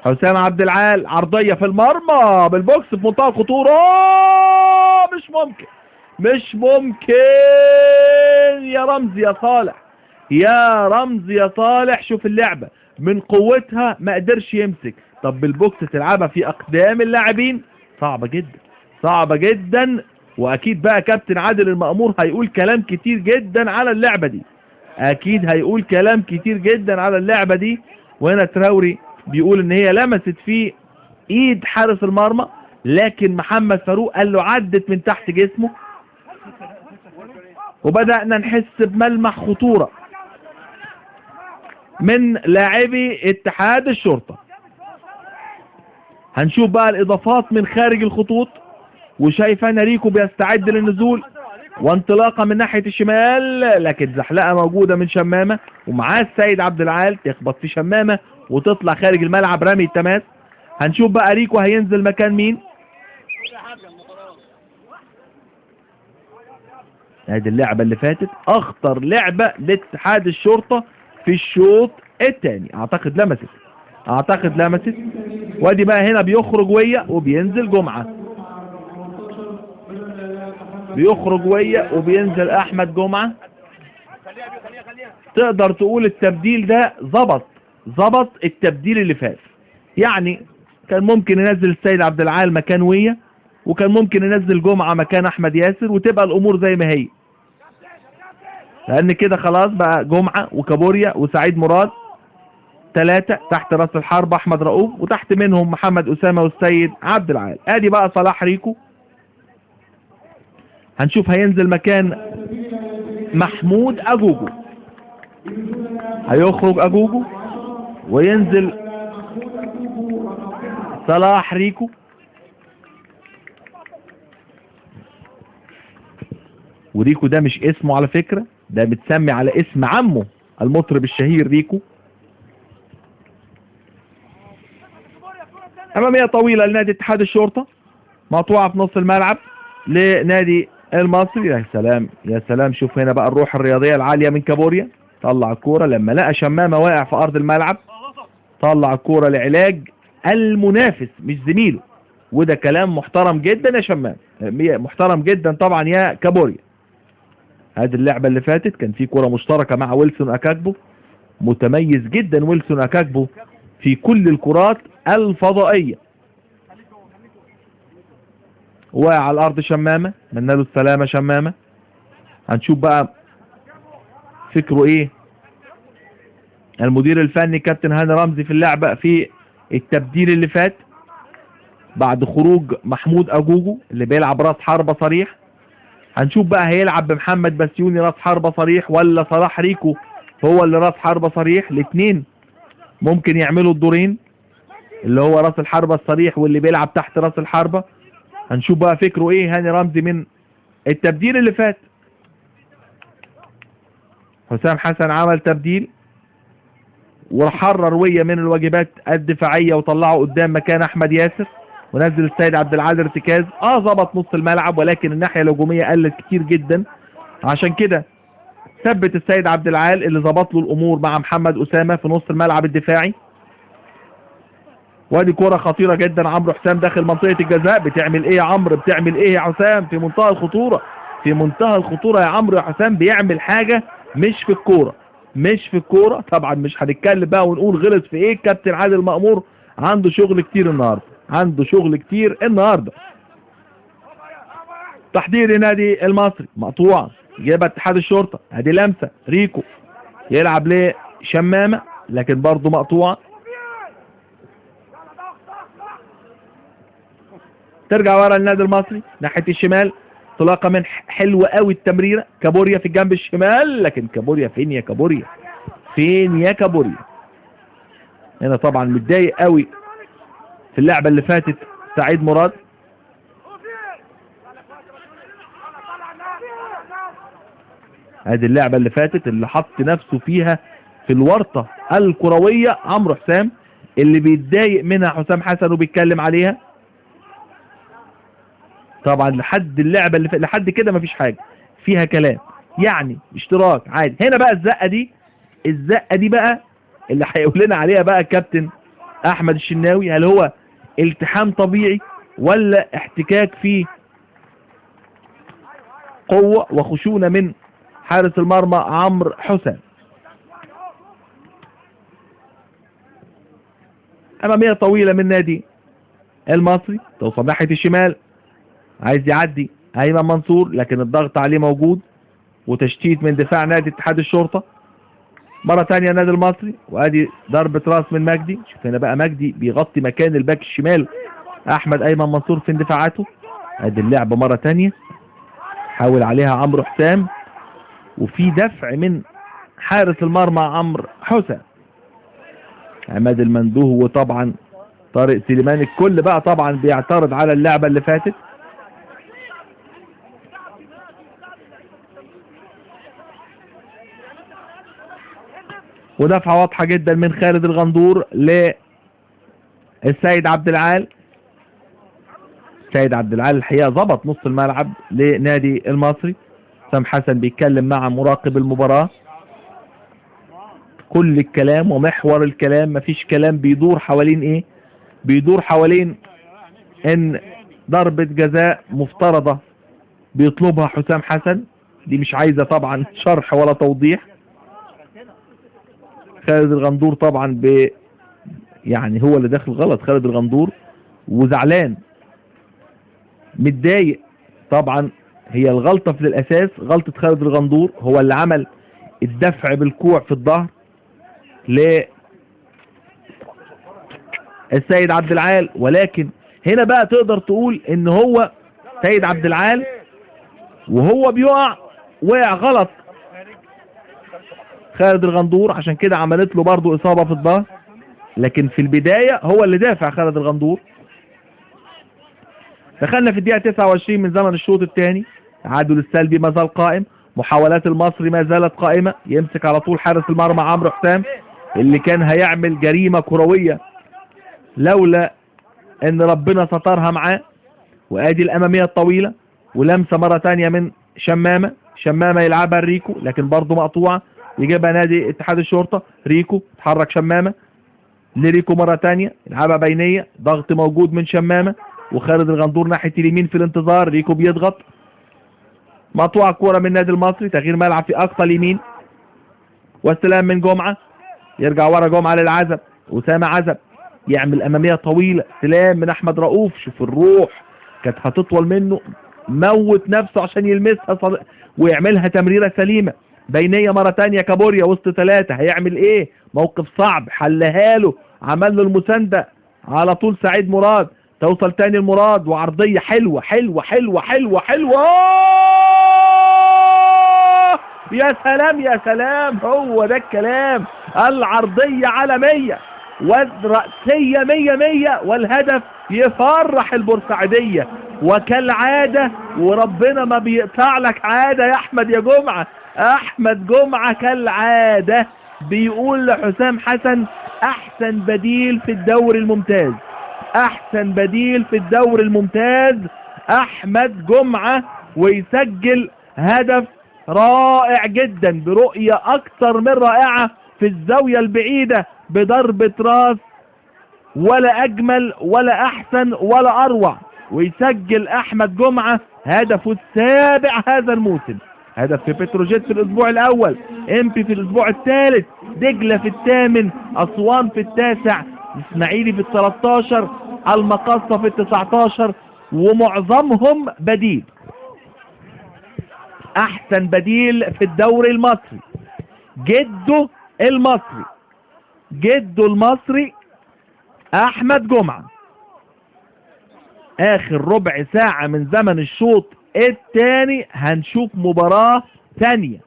حسام عبد العال عرضية في المرمى بالبوكس في منتهى الخطورة. مش ممكن، مش ممكن يا رمزي يا صالح، يا رمزي يا صالح. شوف اللعبة من قوتها ما قدرش يمسك. طب بالبوكس تلعبها في اقدام اللاعبين صعبة جدا، صعبة جدا. واكيد بقى كابتن عادل المأمور هيقول كلام كتير جدا على اللعبة دي، اكيد هيقول كلام كتير جدا على اللعبة دي. وهنا تراوري بيقول ان هي لمست في ايد حارس المرمى، لكن محمد فاروق قال له عدت من تحت جسمه. وبدأنا نحس بملمح خطورة من لاعبي اتحاد الشرطة. هنشوف بقى الاضافات من خارج الخطوط، وشايف انا ريكو بيستعد للنزول وانطلاقه من ناحية الشمال، لكن زحلقه موجودة من شمامه، ومعاه السيد عبد العال تخبط في شمامه وتطلع خارج الملعب رمي التماس. هنشوف بقى ريكو هينزل مكان مين. ادي اللعبة اللي فاتت اخطر لعبه لاتحاد الشرطة في الشوط الثاني، اعتقد لمست، اعتقد لمست. وادي بقى هنا بيخرج ويا وبينزل جمعه، بيخرج ويا وبينزل احمد جمعه. تقدر تقول التبديل ده ظبط، ظبط التبديل اللي فات. يعني كان ممكن ينزل السيد عبد العال مكان ويا، وكان ممكن ينزل جمعه مكان احمد ياسر، وتبقى الامور زي ما هي. لان كده خلاص بقى جمعه وكابوريا وسعيد مراد 3 تحت راس الحرب احمد رؤوف، وتحت منهم محمد اسامة والسيد عبد العال. ادي بقى صلاح ريكو، هنشوف هينزل مكان محمود اجوجو. هيخرج اجوجو وينزل صلاح ريكو. وريكو ده مش اسمه على فكرة، ده بتسمي على اسم عمه المطرب الشهير ريكو. أمامية طويلة لنادي اتحاد الشرطة، مقطوعة في نص الملعب لنادي المصري. يا سلام يا سلام، شوف هنا بقى الروح الرياضية العالية من كابوريا. طلع الكورة لما لقى شمامة واقع في أرض الملعب، طلع الكورة لعلاج المنافس مش زميله. وده كلام محترم جدا يا شمام، محترم جدا طبعا يا كابوريا. هذه اللعبة اللي فاتت كان في كرة مشتركة مع ويلسون أكاكبو، متميز جدا ويلسون أكاكبو في كل الكرات الفضائية. وقع على الأرض شمامة، اتمنى له السلامة شمامة. هنشوف بقى فكرة ايه المدير الفني كابتن هاني رمزي في اللعبة في التبديل اللي فات بعد خروج محمود أجوجو اللي بيلعب راس حربة صريح. هنشوف بقى هيلعب بمحمد بسيوني راس حربة صريح ولا صلاح ريكو هو اللي راس حربة صريح. الاثنين ممكن يعملوا الدورين، اللي هو راس الحربة الصريح واللي بيلعب تحت راس الحربة. هنشوف بقى فكرة ايه هاني رمزي من التبديل اللي فات. حسام حسن عمل تبديل وحرر ويا من الواجبات الدفاعية وطلعه قدام مكان احمد ياسر، ونزل السيد عبد العال ارتكاز. ظبط نص الملعب، ولكن الناحية الهجومية قلت كتير جدا. عشان كده ثبت السيد عبد العال اللي ظبط له الامور مع محمد اسامة في نص الملعب الدفاعي. وادي كرة خطيرة جدا، عمرو حسام داخل منطقة الجزاء. بتعمل ايه يا عمرو؟ بتعمل ايه يا حسام؟ في منتهى الخطورة، في منتهى الخطورة يا عمرو يا حسام. بيعمل حاجة مش في الكورة، مش في الكورة. طبعا مش هنتكلم بقى ونقول غلط في ايه الكابتن عادل مأمور عنده شغل كتير النهارده، عنده شغل كتير النهارده. تحضير لنادي المصري مقطوعة، جايبها اتحاد الشرطة، ادي لمسه ريكو يلعب لشمامه لكن برضه مقطوعة. ترجع ورا النادي المصري ناحية الشمال، انطلاقة من حلوة قوي التمريره، كابوريا في الجنب الشمال، لكن كابوريا فين يا كابوريا؟ فين يا كابوريا؟ هنا طبعا متضايق قوي في اللعبة اللي فاتت سعيد مراد. ادي اللعبة اللي فاتت اللي حط نفسه فيها في الورطة الكروية عمرو حسام، اللي بيتضايق منها حسام حسن وبيتكلم عليها. طبعا لحد اللعبة اللي لحد كده مفيش حاجة فيها كلام، يعني اشتراك عادي. هنا بقى الزقه دي، الزقه دي بقى اللي هيقول لنا عليها بقى كابتن احمد الشناوي، هل هو التحام طبيعي ولا احتكاك فيه قوة وخشونه من حارس المرمى عمرو حسام؟ امامية طويلة من نادي المصري، توصل ناحية الشمال، عايز يعدي ايمن منصور لكن الضغط عليه موجود وتشتيت من دفاع نادي اتحاد الشرطة. مرة تانية النادي المصري، وادي ضربه راس من مجدي. شوف هنا بقى مجدي بيغطي مكان الباك الشمال احمد ايمن منصور في اندفاعاته. ادي اللعبة مرة تانية، حاول عليها عمرو حسام، وفي دفع من حارس المرمى عمرو حسام. عماد المندوه وطبعا طارق سليمان، الكل بقى طبعا بيعترض على اللعبة اللي فاتت. ودفعه واضحة جدا من خالد الغندور للسيد عبد العال. السيد عبد العال الحقيقة ظبط نص الملعب لنادي المصري. حسام حسن بيتكلم مع مراقب المباراة، كل الكلام ومحور الكلام مفيش كلام بيدور حوالين ايه؟ بيدور حوالين ان ضربة جزاء مفترضة بيطلبها حسام حسن، دي مش عايزة طبعا شرح ولا توضيح. خالد الغندور طبعا يعني هو اللي داخل غلط خالد الغندور، وزعلان متضايق طبعا. هي الغلطة في الأساس غلطة خالد الغندور، هو اللي عمل الدفع بالكوع في الظهر للسيد عبد العال، ولكن هنا بقى تقدر تقول ان هو سيد عبد العال وهو بيقع وقع غلط خالد الغندور، عشان كده عملت له برضه إصابة في الظهر، لكن في البداية هو اللي دافع خالد الغندور. دخلنا في الدقيقة 29 من زمن الشوط الثاني، التعادل السلبي ما زال قائم، محاولات المصري ما زالت قائمة، يمسك على طول حارس المرمى عمرو حسام اللي كان هيعمل جريمة كروية لولا ان ربنا سترها معاه. وادي الامامية الطويلة ولمسة مرة تانية من شمامة، شمامة يلعبها ريكو لكن برضه مقطوعة، يجيبها نادي اتحاد الشرطة، ريكو تحرك شمامة لريكو مرة تانية، يلعبها بينية، ضغط موجود من شمامة وخالد الغندور ناحية اليمين في الانتظار، ريكو بيضغط، مقطوعة كورة من النادي المصري، تغيير ملعب في أقصى اليمين، والسلام من جمعة، يرجع ورا جمعة للعزب، أسامة عزب يعمل أمامية طويلة، سلام من أحمد رؤوف، شوف الروح كانت هتطول منه، موت نفسه عشان يلمسها ويعملها تمريرة سليمة، بينية مرة تانية كابوريا وسط ثلاثة، هيعمل ايه؟ موقف صعب، حلها له، عمل له المساندة على طول سعيد مراد، توصل تاني المراد وعرضية حلوة حلوة حلوة حلوة حلوة، يا سلام يا سلام، هو ده الكلام، العرضية على 100 والرأسية 100 100، والهدف يفرح البورسعيدية وكالعادة، وربنا ما بيقطع لك عادة يا أحمد يا جمعة. أحمد جمعة كالعادة بيقول لحسام حسن أحسن بديل في الدوري الممتاز، أحسن بديل في الدوري الممتاز أحمد جمعة، ويسجل هدف رائع جدا برؤية أكثر من رائعة في الزاوية البعيدة بضربة راس ولا أجمل ولا أحسن ولا أروع، ويسجل أحمد جمعة هدفه السابع هذا الموسم، هدف في بتروجيت في الأسبوع الأول، إمبي في الأسبوع الثالث، دجلة في الثامن، أسوان في التاسع. الاسماعيلي في ال 13، المقاصة في ال 19، ومعظمهم بديل. احسن بديل في الدوري المصري جده المصري، جده المصري احمد جمعة. اخر ربع ساعة من زمن الشوط الثاني هنشوف مباراة تانية،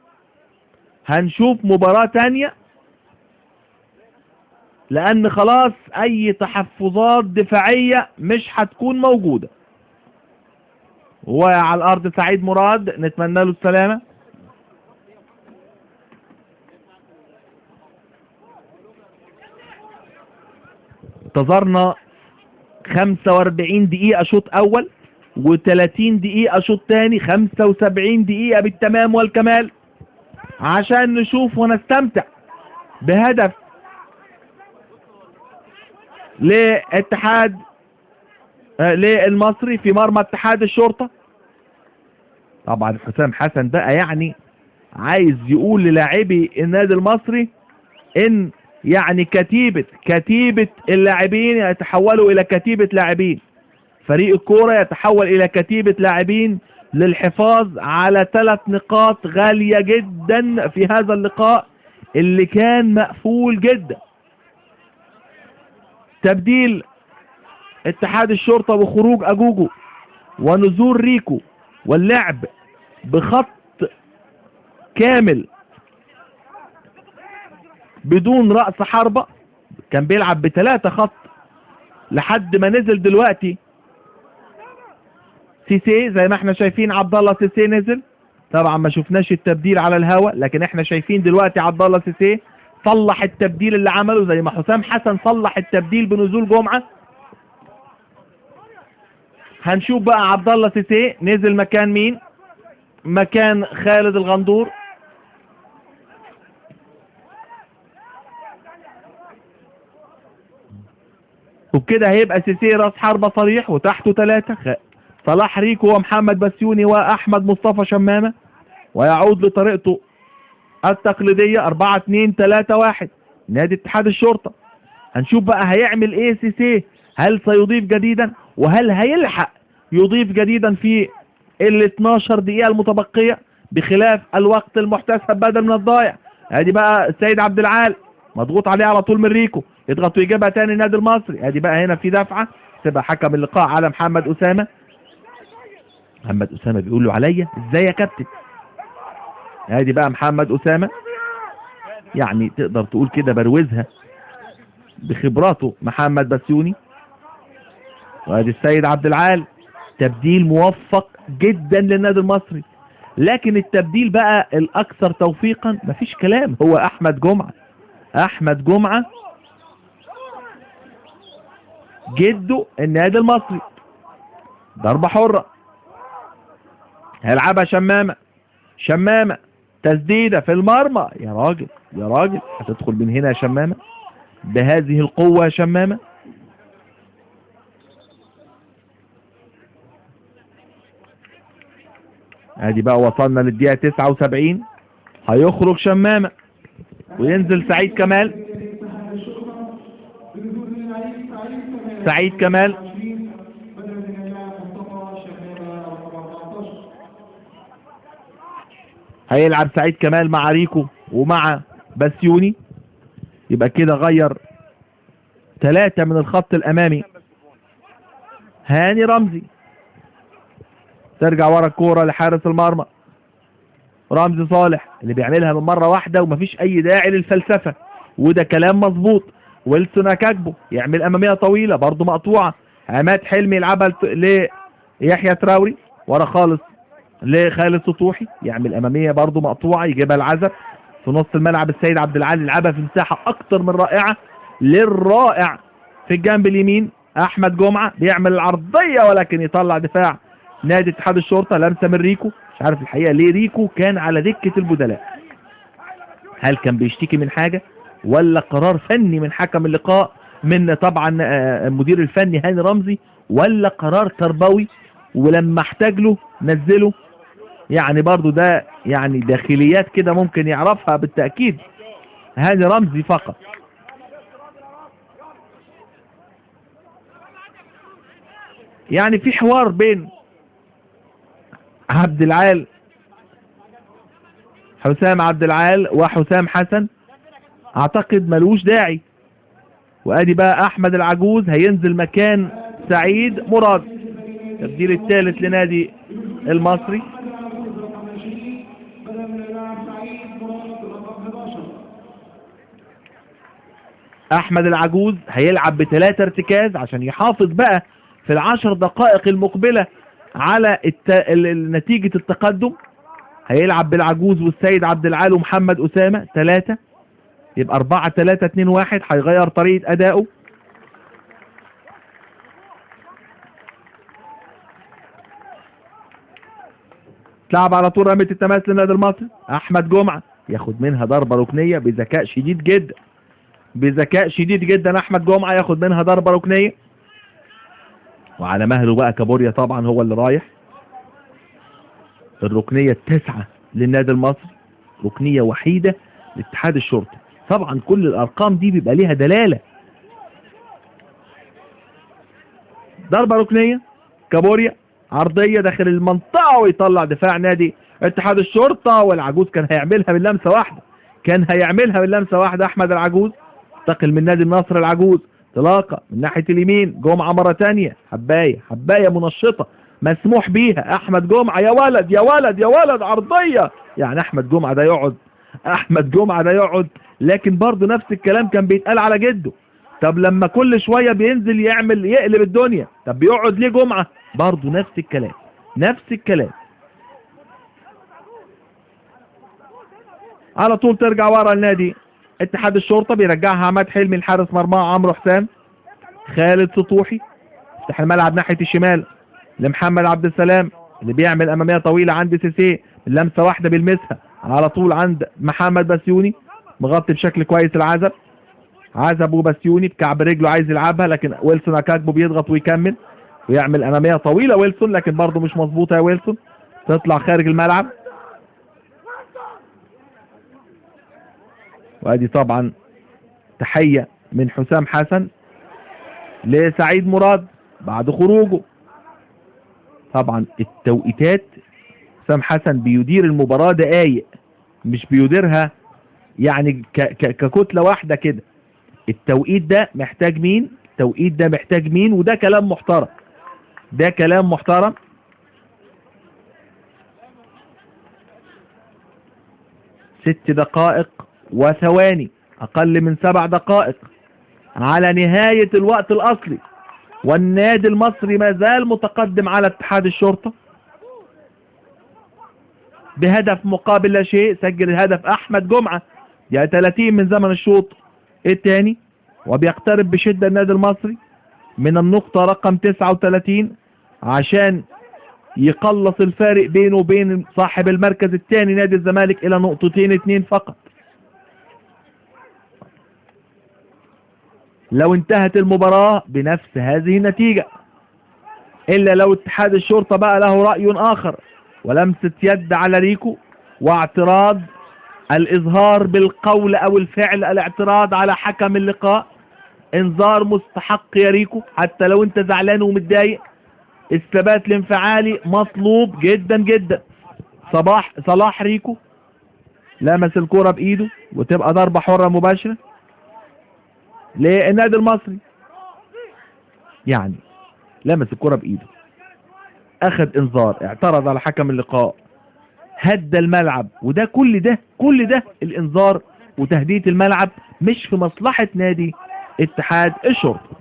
هنشوف مباراة تانية، لان خلاص اي تحفظات دفاعية مش هتكون موجودة. وعلى الارض سعيد مراد، نتمنى له السلامة. انتظرنا 45 دقيقة شوط اول و30 دقيقة شوط تاني، 75 دقيقة بالتمام والكمال عشان نشوف ونستمتع بهدف لاتحاد للمصري في مرمى اتحاد الشرطة. طبعا حسام حسن بقى يعني عايز يقول للاعبي النادي المصري ان يعني كتيبة اللاعبين يتحولوا الى كتيبة لاعبين، فريق الكورة يتحول الى كتيبة لاعبين للحفاظ على 3 نقاط غالية جدا في هذا اللقاء اللي كان مقفول جدا. تبديل اتحاد الشرطة وخروج اجوجو ونزول ريكو واللعب بخط كامل بدون رأس حربة، كان بيلعب ب3 خط لحد ما نزل دلوقتي سيسي، زي ما احنا شايفين عبد الله سيسي نزل. طبعا ما شفناش التبديل على الهوا، لكن احنا شايفين دلوقتي عبد الله سيسي صلح التبديل اللي عمله، زي ما حسام حسن صلح التبديل بنزول جمعة. هنشوف بقى عبد الله سيسي نزل مكان مين؟ مكان خالد الغندور. وبكده هيبقى سيسي راس حربة صريح وتحته 3، صلاح ريكو ومحمد بسيوني واحمد مصطفى شمامة، ويعود لطريقته التقليدية 4-2-3-1 نادي اتحاد الشرطة. هنشوف بقى هيعمل ايه سيسي، هل سيضيف جديدا وهل هيلحق يضيف جديدا في ال 12 دقيقة المتبقية بخلاف الوقت المحتسب بدل من الضايع. ادي بقى السيد عبد العال مضغوط عليه على طول من ريكو، يضغط ويجيبها تاني النادي المصري. ادي بقى هنا في دفعة تبقى حكم اللقاء على محمد أسامة. محمد أسامة بيقول له عليا ازاي يا كابتن. ادي بقى محمد أسامة، يعني تقدر تقول كده بروزها بخبراته محمد بسيوني. وادي السيد عبد العال، تبديل موفق جدا للنادي المصري، لكن التبديل بقى الاكثر توفيقا مفيش كلام هو احمد جمعة. احمد جمعة جده النادي المصري. ضربة حرة هيلعبها شمامة، شمامة تسديدة في المرمى، يا راجل يا راجل هتدخل من هنا يا شمامة بهذه القوة يا شمامة. ادي بقى وصلنا للدقيقة 79، هيخرج شمامة وينزل سعيد كمال. سعيد كمال هيلعب سعيد كمال مع ريكو ومع بسيوني، يبقى كده غير 3 من الخط الامامي. هاني رمزي ترجع ورا الكوره لحارس المرمى رمزي صالح اللي بيعملها من مره واحده ومفيش اي داعي للفلسفه، وده كلام مظبوط. ويلسون اكاكبو يعمل اماميه طويله برضه مقطوعه، عماد حلمي يلعبها ليحيى تراوري ورا خالص لخالد سطوحي، يعمل اماميه برضه مقطوعه يجيبها العزب في نص الملعب. السيد عبد العال يلعبها في مساحه اكتر من رائعه للرائع في الجنب اليمين احمد جمعه، بيعمل العرضيه ولكن يطلع دفاع نادي اتحاد الشرطه. لمسه من ريكو، مش عارف الحقيقه ليه ريكو كان على دكه البدلاء، هل كان بيشتكي من حاجه ولا قرار فني من حكم اللقاء من طبعا المدير الفني هاني رمزي، ولا قرار تربوي ولما احتاج له نزله؟ يعني برضو ده يعني داخليات كده ممكن يعرفها بالتأكيد هاني رمزي فقط. يعني في حوار بين عبد العال، حسام عبد العال وحسام حسن، اعتقد ملوش داعي. وادي بقى احمد العجوز هينزل مكان سعيد مراد، التبديل الثالث لنادي المصري. احمد العجوز هيلعب ب3 ارتكاز عشان يحافظ بقى في ال10 دقائق المقبلة على نتيجة التقدم. هيلعب بالعجوز والسيد عبد العال ومحمد أسامة 3، يبقى 4 3 2 1. هيغير طريقة أدائه. تلعب على طول رمية التماس للنادي المصري. أحمد جمعة ياخد منها ضربة ركنية بذكاء شديد جدا، بذكاء شديد جدا. أحمد جمعة ياخد منها ضربة ركنية، وعلى مهله بقى كابوريا طبعا هو اللي رايح. الركنية التاسعة للنادي المصري، ركنية وحيدة لاتحاد الشرطة. طبعا كل الأرقام دي بيبقى ليها دلالة. ضربة ركنية، كابوريا عرضية داخل المنطقة ويطلع دفاع نادي اتحاد الشرطة، والعجوز كان هيعملها من لمسة واحدة، كان هيعملها من لمسة واحدة. أحمد العجوز انتقل من نادي النصر، العجوز انطلاقة من ناحية اليمين، جمعة مرة تانية، حباية حباية منشطة مسموح بيها. أحمد جمعة يا ولد يا ولد يا ولد، عرضية. يعني أحمد جمعة ده يقعد، أحمد جمعة ده يقعد. لكن برضه نفس الكلام كان بيتقال على جده. طب لما كل شوية بينزل يعمل يقلب الدنيا، طب بيقعد ليه جمعة؟ برضه نفس الكلام، نفس الكلام. على طول ترجع ورا النادي اتحاد الشرطة، بيرجعها عماد حلمي الحارس مرمى عمرو حسام. خالد سطوحي يفتح الملعب ناحية الشمال لمحمد عبد السلام اللي بيعمل أمامية طويلة عند سيسي، لمسة واحدة بيلمسها على طول عند محمد بسيوني، مغطي بشكل كويس العزب. عزب وبسيوني بكعب رجله عايز يلعبها، لكن ويلسون اكاكبو بيضغط ويكمل ويعمل أمامية طويلة ويلسون، لكن برضه مش مظبوطة يا ويلسون، تطلع خارج الملعب. وادي طبعا تحية من حسام حسن لسعيد مراد بعد خروجه. طبعا التوقيتات حسام حسن بيدير المباراة دقايق، مش بيديرها يعني ككتلة واحدة كده. التوقيت ده محتاج مين، التوقيت ده محتاج مين، وده كلام محترم، ده كلام محترم. 6 دقائق وثواني، أقل من 7 دقائق على نهاية الوقت الأصلي، والنادي المصري ما زال متقدم على اتحاد الشرطة بهدف مقابل لا شيء. سجل الهدف أحمد جمعة دقيقة 30 من زمن الشوط الثاني، وبيقترب بشدة النادي المصري من النقطة رقم 39 عشان يقلص الفارق بينه وبين صاحب المركز الثاني نادي الزمالك إلى 2 نقطتين فقط. لو انتهت المباراة بنفس هذه النتيجة، إلا لو اتحاد الشرطة بقى له رأي آخر. ولمسة يد على ريكو، واعتراض، الإظهار بالقول أو الفعل، الاعتراض على حكم اللقاء، انذار مستحق يا ريكو حتى لو انت زعلان ومتضايق. الثبات الانفعالي مطلوب جدا جدا. صلاح ريكو لمس الكرة بإيده، وتبقى ضربة حرة مباشرة للنادي المصري. يعني لمس الكرة بإيده، أخذ إنذار، اعترض على حكم اللقاء، هدى الملعب، وده كل ده، كل ده الإنذار وتهدية الملعب مش في مصلحة نادي اتحاد الشرطة.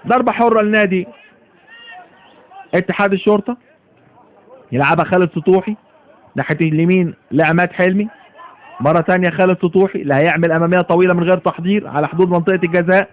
ضربة حرة لنادي اتحاد الشرطة، يلعبها خالد سطوحي ناحية اليمين لعماد حلمي، مرة تانية خالد سطوحي اللي هيعمل أمامية طويلة من غير تحضير على حدود منطقة الجزاء.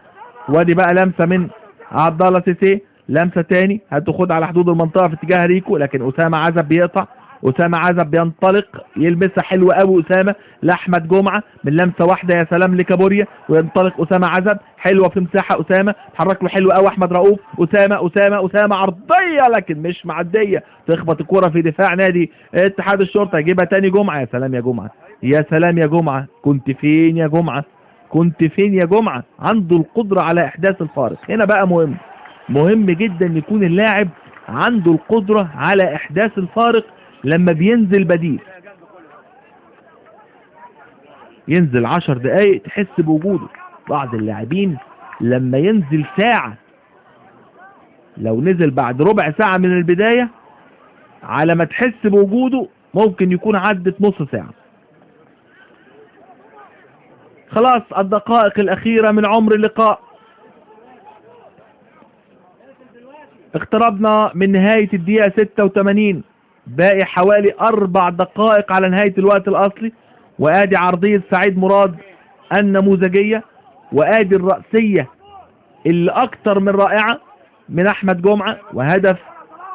وادي بقى لمسة من عبد الله سيسي، لمسة تاني هتاخد على حدود المنطقة في اتجاه ريكو، لكن أسامة عزب بيقطع، أسامة عزب بينطلق يلمسها حلو قوي أسامة لأحمد جمعة من لمسة واحدة، يا سلام لكابوريا، وينطلق أسامة عزب، حلوة في مساحة أسامة، اتحرك له حلو قوي أحمد رؤوف، أسامة أسامة أسامة عرضية لكن مش معدية، تخبط الكرة في دفاع نادي اتحاد الشرطة، يجيبها تاني جمعة، يا سلام يا جمعة، يا سلام يا جمعة، كنت فين يا جمعة؟ كنت فين يا جمعة؟ عنده القدرة على احداث الفارق. هنا بقى مهم، مهم جدا يكون اللاعب عنده القدرة على احداث الفارق لما بينزل بديل. ينزل 10 دقايق تحس بوجوده. بعض اللاعبين لما ينزل ساعة، لو نزل بعد ربع ساعة من البداية، على ما تحس بوجوده ممكن يكون عدت نص ساعة. خلاص الدقائق الأخيرة من عمر اللقاء، اقتربنا من نهاية الدقيقة 86، باقي حوالي 4 دقائق على نهاية الوقت الأصلي. وادي عرضية سعيد مراد النموذجية، وادي الرأسية اللي أكتر من رائعة من أحمد جمعة، وهدف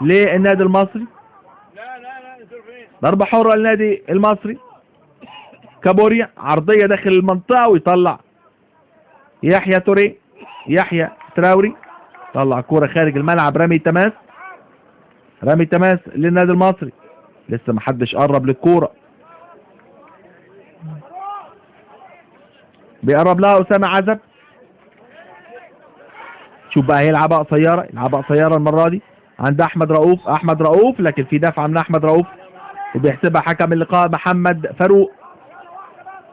للنادي المصري. ضربة حرة للنادي المصري، كابوريا عرضية داخل المنطقة ويطلع يحيى توري، يحيى تراوري طلع كورة خارج الملعب، رمي تماس، رمي تماس للنادي المصري. لسه ما حدش قرب للكورة، بيقرب لها أسامة عزب. شوف بقى هيلعبها قصيرة، يلعبها قصيرة المرة دي عند أحمد رؤوف، أحمد رؤوف، لكن في دفعة من أحمد رؤوف وبيحسبها حكم اللقاء محمد فاروق.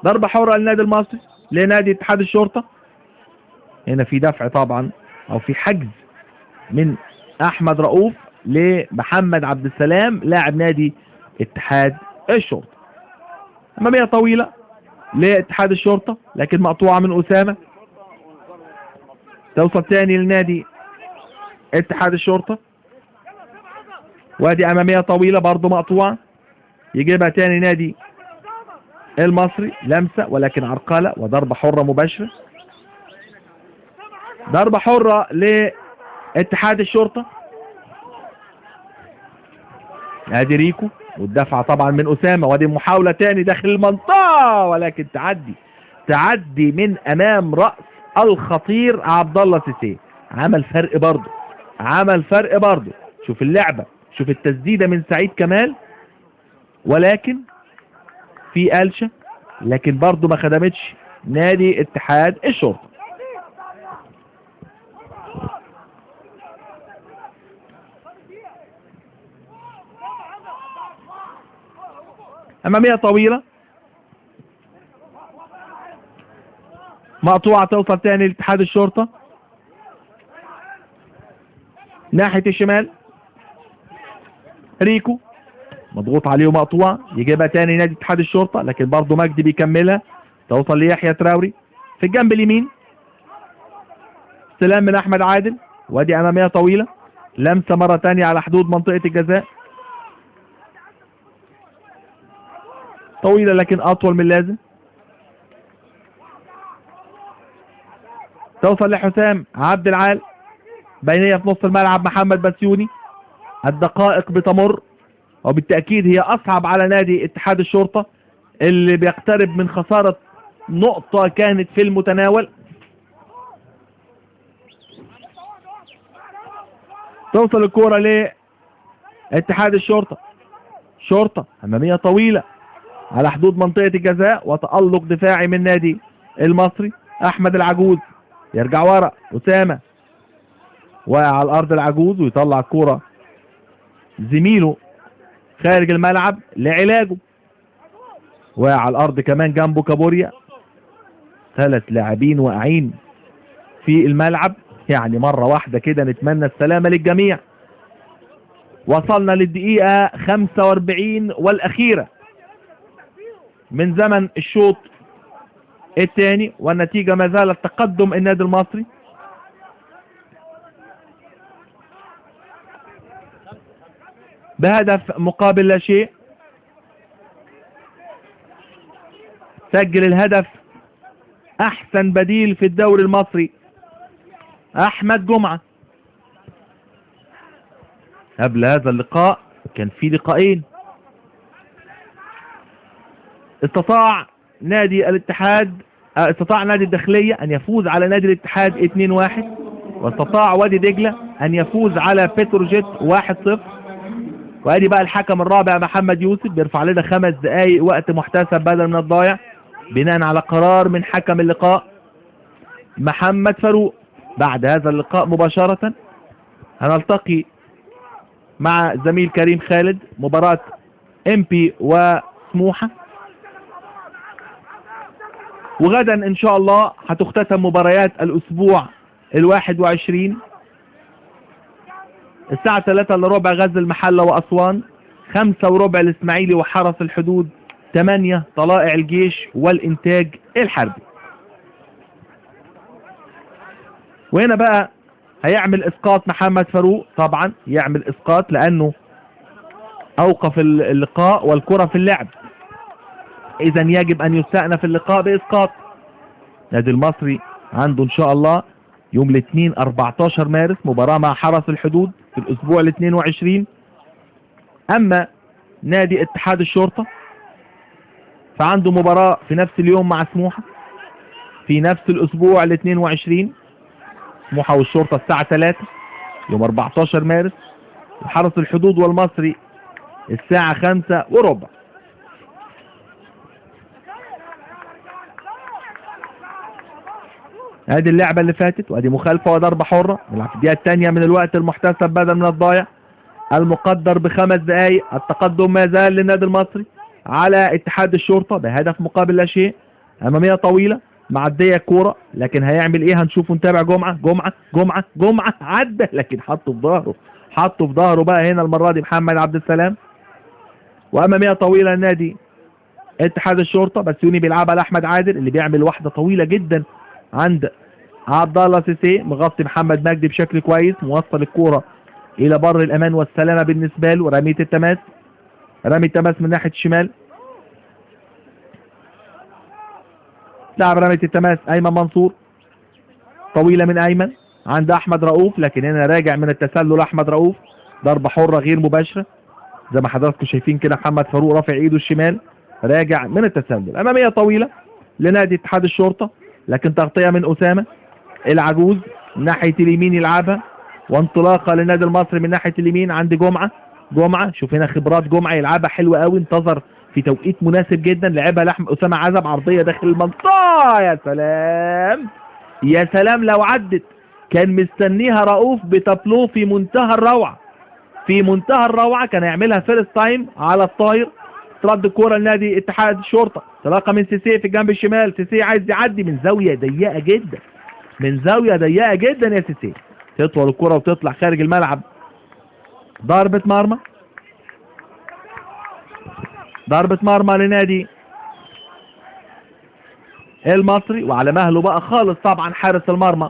ضربة حرة للنادي المصري، لنادي اتحاد الشرطة. هنا في دفع طبعا أو في حجز من أحمد رؤوف لمحمد عبد السلام لاعب نادي اتحاد الشرطة. أمامية طويلة لاتحاد الشرطة لكن مقطوعة من أسامة، توصل تاني لنادي اتحاد الشرطة. وادي أمامية طويلة برضو مقطوعة، يجيبها تاني نادي المصري، لمسة ولكن عرقلة وضربة حرة مباشرة، ضربة حرة لاتحاد الشرطة. ادي ريكو والدفعة طبعا من أسامة، وادي محاولة تاني داخل المنطقة ولكن تعدي من أمام رأس الخطير عبد الله سيسي. عمل فرق برضه، عمل فرق برضه. شوف اللعبة، شوف التسديدة من سعيد كمال، ولكن في قلشة، لكن برضه ما خدمتش نادي اتحاد الشرطة. أمامية طويلة مقطوعة توصل تاني لاتحاد الشرطة ناحية الشمال. ريكو مضغوط عليه ومقطوعة، يجيبها تاني نادي اتحاد الشرطة لكن برضه مجدي بيكملها، توصل ليحيى تراوري في الجنب اليمين. استلام من أحمد عادل، وادي أمامية طويلة، لمسة مرة تانية على حدود منطقة الجزاء، طويلة لكن أطول من اللازم، توصل لحسام عبد العال، بينية في نص الملعب محمد بسيوني. الدقائق بتمر، وبالتأكيد هي أصعب على نادي اتحاد الشرطة اللي بيقترب من خسارة نقطة كانت في المتناول. توصل الكرة لاتحاد الشرطة، شرطة أمامية طويلة على حدود منطقة الجزاء، وتألق دفاعي من نادي المصري. أحمد العجوز يرجع ورا، أسامة واقع على الأرض العجوز ويطلع الكرة زميله خارج الملعب لعلاجه، واقع على الأرض كمان جنبه كابوريا. 3 لاعبين واقعين في الملعب، يعني مرة واحدة كده نتمنى السلامة للجميع. وصلنا للدقيقة 45 والأخيرة من زمن الشوط الثاني، والنتيجة ما زالت تقدم النادي المصري. بهدف مقابل لا شيء. سجل الهدف أحسن بديل في الدوري المصري أحمد جمعة. قبل هذا اللقاء كان في لقاءين، استطاع نادي الاتحاد، استطاع نادي الداخلية أن يفوز على نادي الاتحاد 2-1، واستطاع وادي دجلة أن يفوز على بتروجيت 1-0. وادي بقى الحكم الرابع محمد يوسف بيرفع لنا 5 دقايق وقت محتسب بدل من الضايع بناء على قرار من حكم اللقاء. محمد فاروق. بعد هذا اللقاء مباشرة هنلتقي مع زميل كريم خالد، مباراة امبي وسموحة. وغدا ان شاء الله هتختتم مباريات الاسبوع 21 الساعة 2:45 غزل المحلة وأسوان، 5:15 الإسماعيلي وحرس الحدود، 8 طلائع الجيش والإنتاج الحربي. وهنا بقى هيعمل إسقاط محمد فاروق، طبعا يعمل إسقاط لأنه أوقف اللقاء والكرة في اللعب، إذا يجب أن يستأنف اللقاء بإسقاط. نادي المصري عنده إن شاء الله يوم الاثنين 14 مارس مباراة مع حرس الحدود في الأسبوع 22. أما نادي اتحاد الشرطة فعنده مباراة في نفس اليوم مع سموحة في نفس الأسبوع 22، سموحة والشرطة الساعة 3 يوم 14 مارس، وحرس الحدود والمصري الساعة 5:15. ادي اللعبة اللي فاتت، وادي مخالفة وضربة حرة. نلعب في الدقيقة الثانية من الوقت المحتسب بدل من الضايع المقدر ب5 دقايق. التقدم ما زال للنادي المصري على اتحاد الشرطة بهدف مقابل لا شيء. أمامية طويلة معدية كورة، لكن هيعمل ايه هنشوفه نتابع. جمعة جمعة جمعة جمعة عدى، لكن حطه في ظهره، حطه في ظهره بقى هنا المرة دي محمد عبد السلام. وأمامية طويلة لنادي اتحاد الشرطة، بسيوني بيلعبها لأحمد عادل اللي بيعمل واحدة طويلة جدا عند عبد الله سيسي، مغطي محمد مجدي بشكل كويس، موصل الكورة إلى بر الأمان والسلامة بالنسبة له. رمية التماس، رمي التماس من ناحية الشمال، لعب رمية التماس أيمن منصور، طويلة من أيمن عند أحمد رؤوف، لكن هنا راجع من التسلل أحمد رؤوف. ضربة حرة غير مباشرة زي ما حضراتكم شايفين كده، محمد فاروق رافع إيده الشمال راجع من التسلل. أمامية طويلة لنادي اتحاد الشرطة، لكن تغطية من أسامة العجوز ناحية اليمين يلعبها، وانطلاقة للنادي المصري من ناحية اليمين عند جمعة. جمعة شوف هنا خبرات جمعة يلعبها حلوة قوي، انتظر في توقيت مناسب جدا، لعبها لحم أسامة عزب، عرضية داخل المنطقة، يا سلام يا سلام لو عدت، كان مستنيها رؤوف بتابلو في منتهى الروعة، في منتهى الروعة، كان يعملها first time على الطاير. ترد الكورة لنادي اتحاد الشرطة، انطلاقة من سيسي في الجنب الشمال، سيسي عايز يعدي من زاوية ضيقة جدا، من زاوية ضيقة جدا يا سيسي، تطول الكرة وتطلع خارج الملعب. ضربة مرمى، ضربة مرمى لنادي المصري، وعلى مهله بقى خالص طبعا حارس المرمى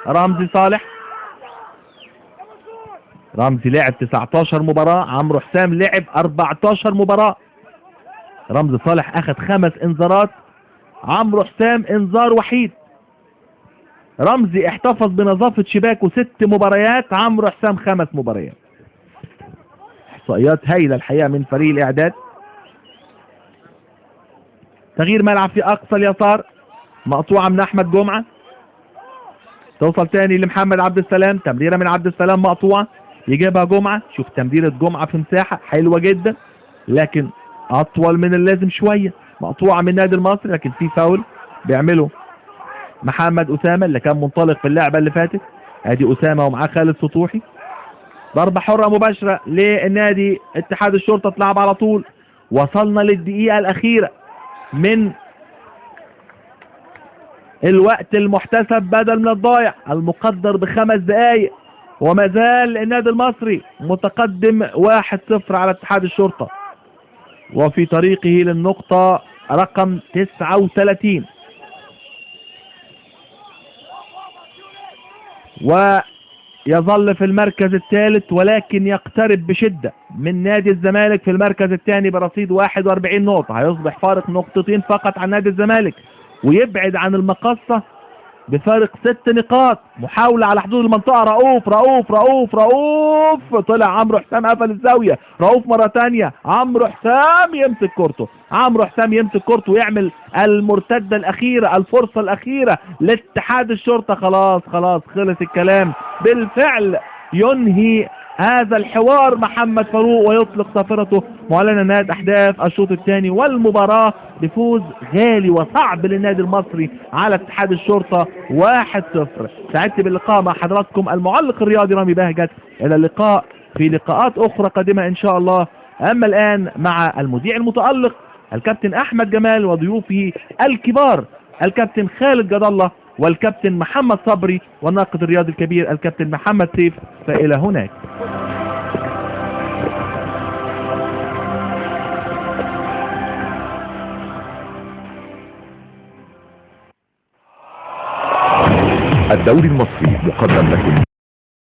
رمزي صالح. رمزي لعب 19 مباراة، عمرو حسام لعب 14 مباراة. رمزي صالح اخذ 5 انذارات، عمرو حسام انذار وحيد. رمزي احتفظ بنظافة شباكه 6 مباريات، عمرو حسام 5 مباريات. احصائيات هايلة الحقيقة من فريق الاعداد. تغيير ملعب في اقصى اليسار، مقطوعة من احمد جمعة، توصل تاني لمحمد عبد السلام، تمريرة من عبد السلام مقطوعة، يجيبها جمعة. شوف تمريرة جمعة في مساحة حلوة جدا، لكن اطول من اللازم شوية، مقطوعة من النادي المصري، لكن في فاول بيعمله محمد أسامة اللي كان منطلق في اللعبة اللي فاتت. ادي أسامة ومعاه خالد سطوحي. ضربة حرة مباشرة للنادي اتحاد الشرطة، تلعب على طول. وصلنا للدقيقة الأخيرة من الوقت المحتسب بدل من الضايع المقدر ب5 دقايق، وما زال النادي المصري متقدم 1-0 على اتحاد الشرطة، وفي طريقه للنقطة رقم 39. ويظل في المركز الثالث، ولكن يقترب بشدة من نادي الزمالك في المركز الثاني برصيد 41 نقطة. هيصبح فارق نقطتين فقط عن نادي الزمالك، ويبعد عن المقصة بفارق 6 نقاط. محاولة على حدود المنطقة، رؤوف رؤوف رؤوف رؤوف، طلع عمرو حسام قفل الزاوية، رؤوف مرة تانية، عمرو حسام يمسك كورته، عمرو حسام يمسك كورته ويعمل المرتدة الأخيرة، الفرصة الأخيرة لاتحاد الشرطة. خلاص خلاص خلص الكلام، بالفعل ينهي هذا الحوار محمد فاروق ويطلق صافرته معلنا نهاية أحداث الشوط الثاني والمباراة بفوز غالي وصعب للنادي المصري على اتحاد الشرطة 1-0. سعدت باللقاء مع حضراتكم المعلق الرياضي رامي بهجت، إلى اللقاء في لقاءات أخرى قادمة إن شاء الله. أما الآن مع المذيع المتألق الكابتن أحمد جمال وضيوفه الكبار الكابتن خالد جاد الله والكابتن محمد صبري والناقد الرياضي الكبير الكابتن محمد سيف، فإلى هناك. الدوري المصري مقدم لكم.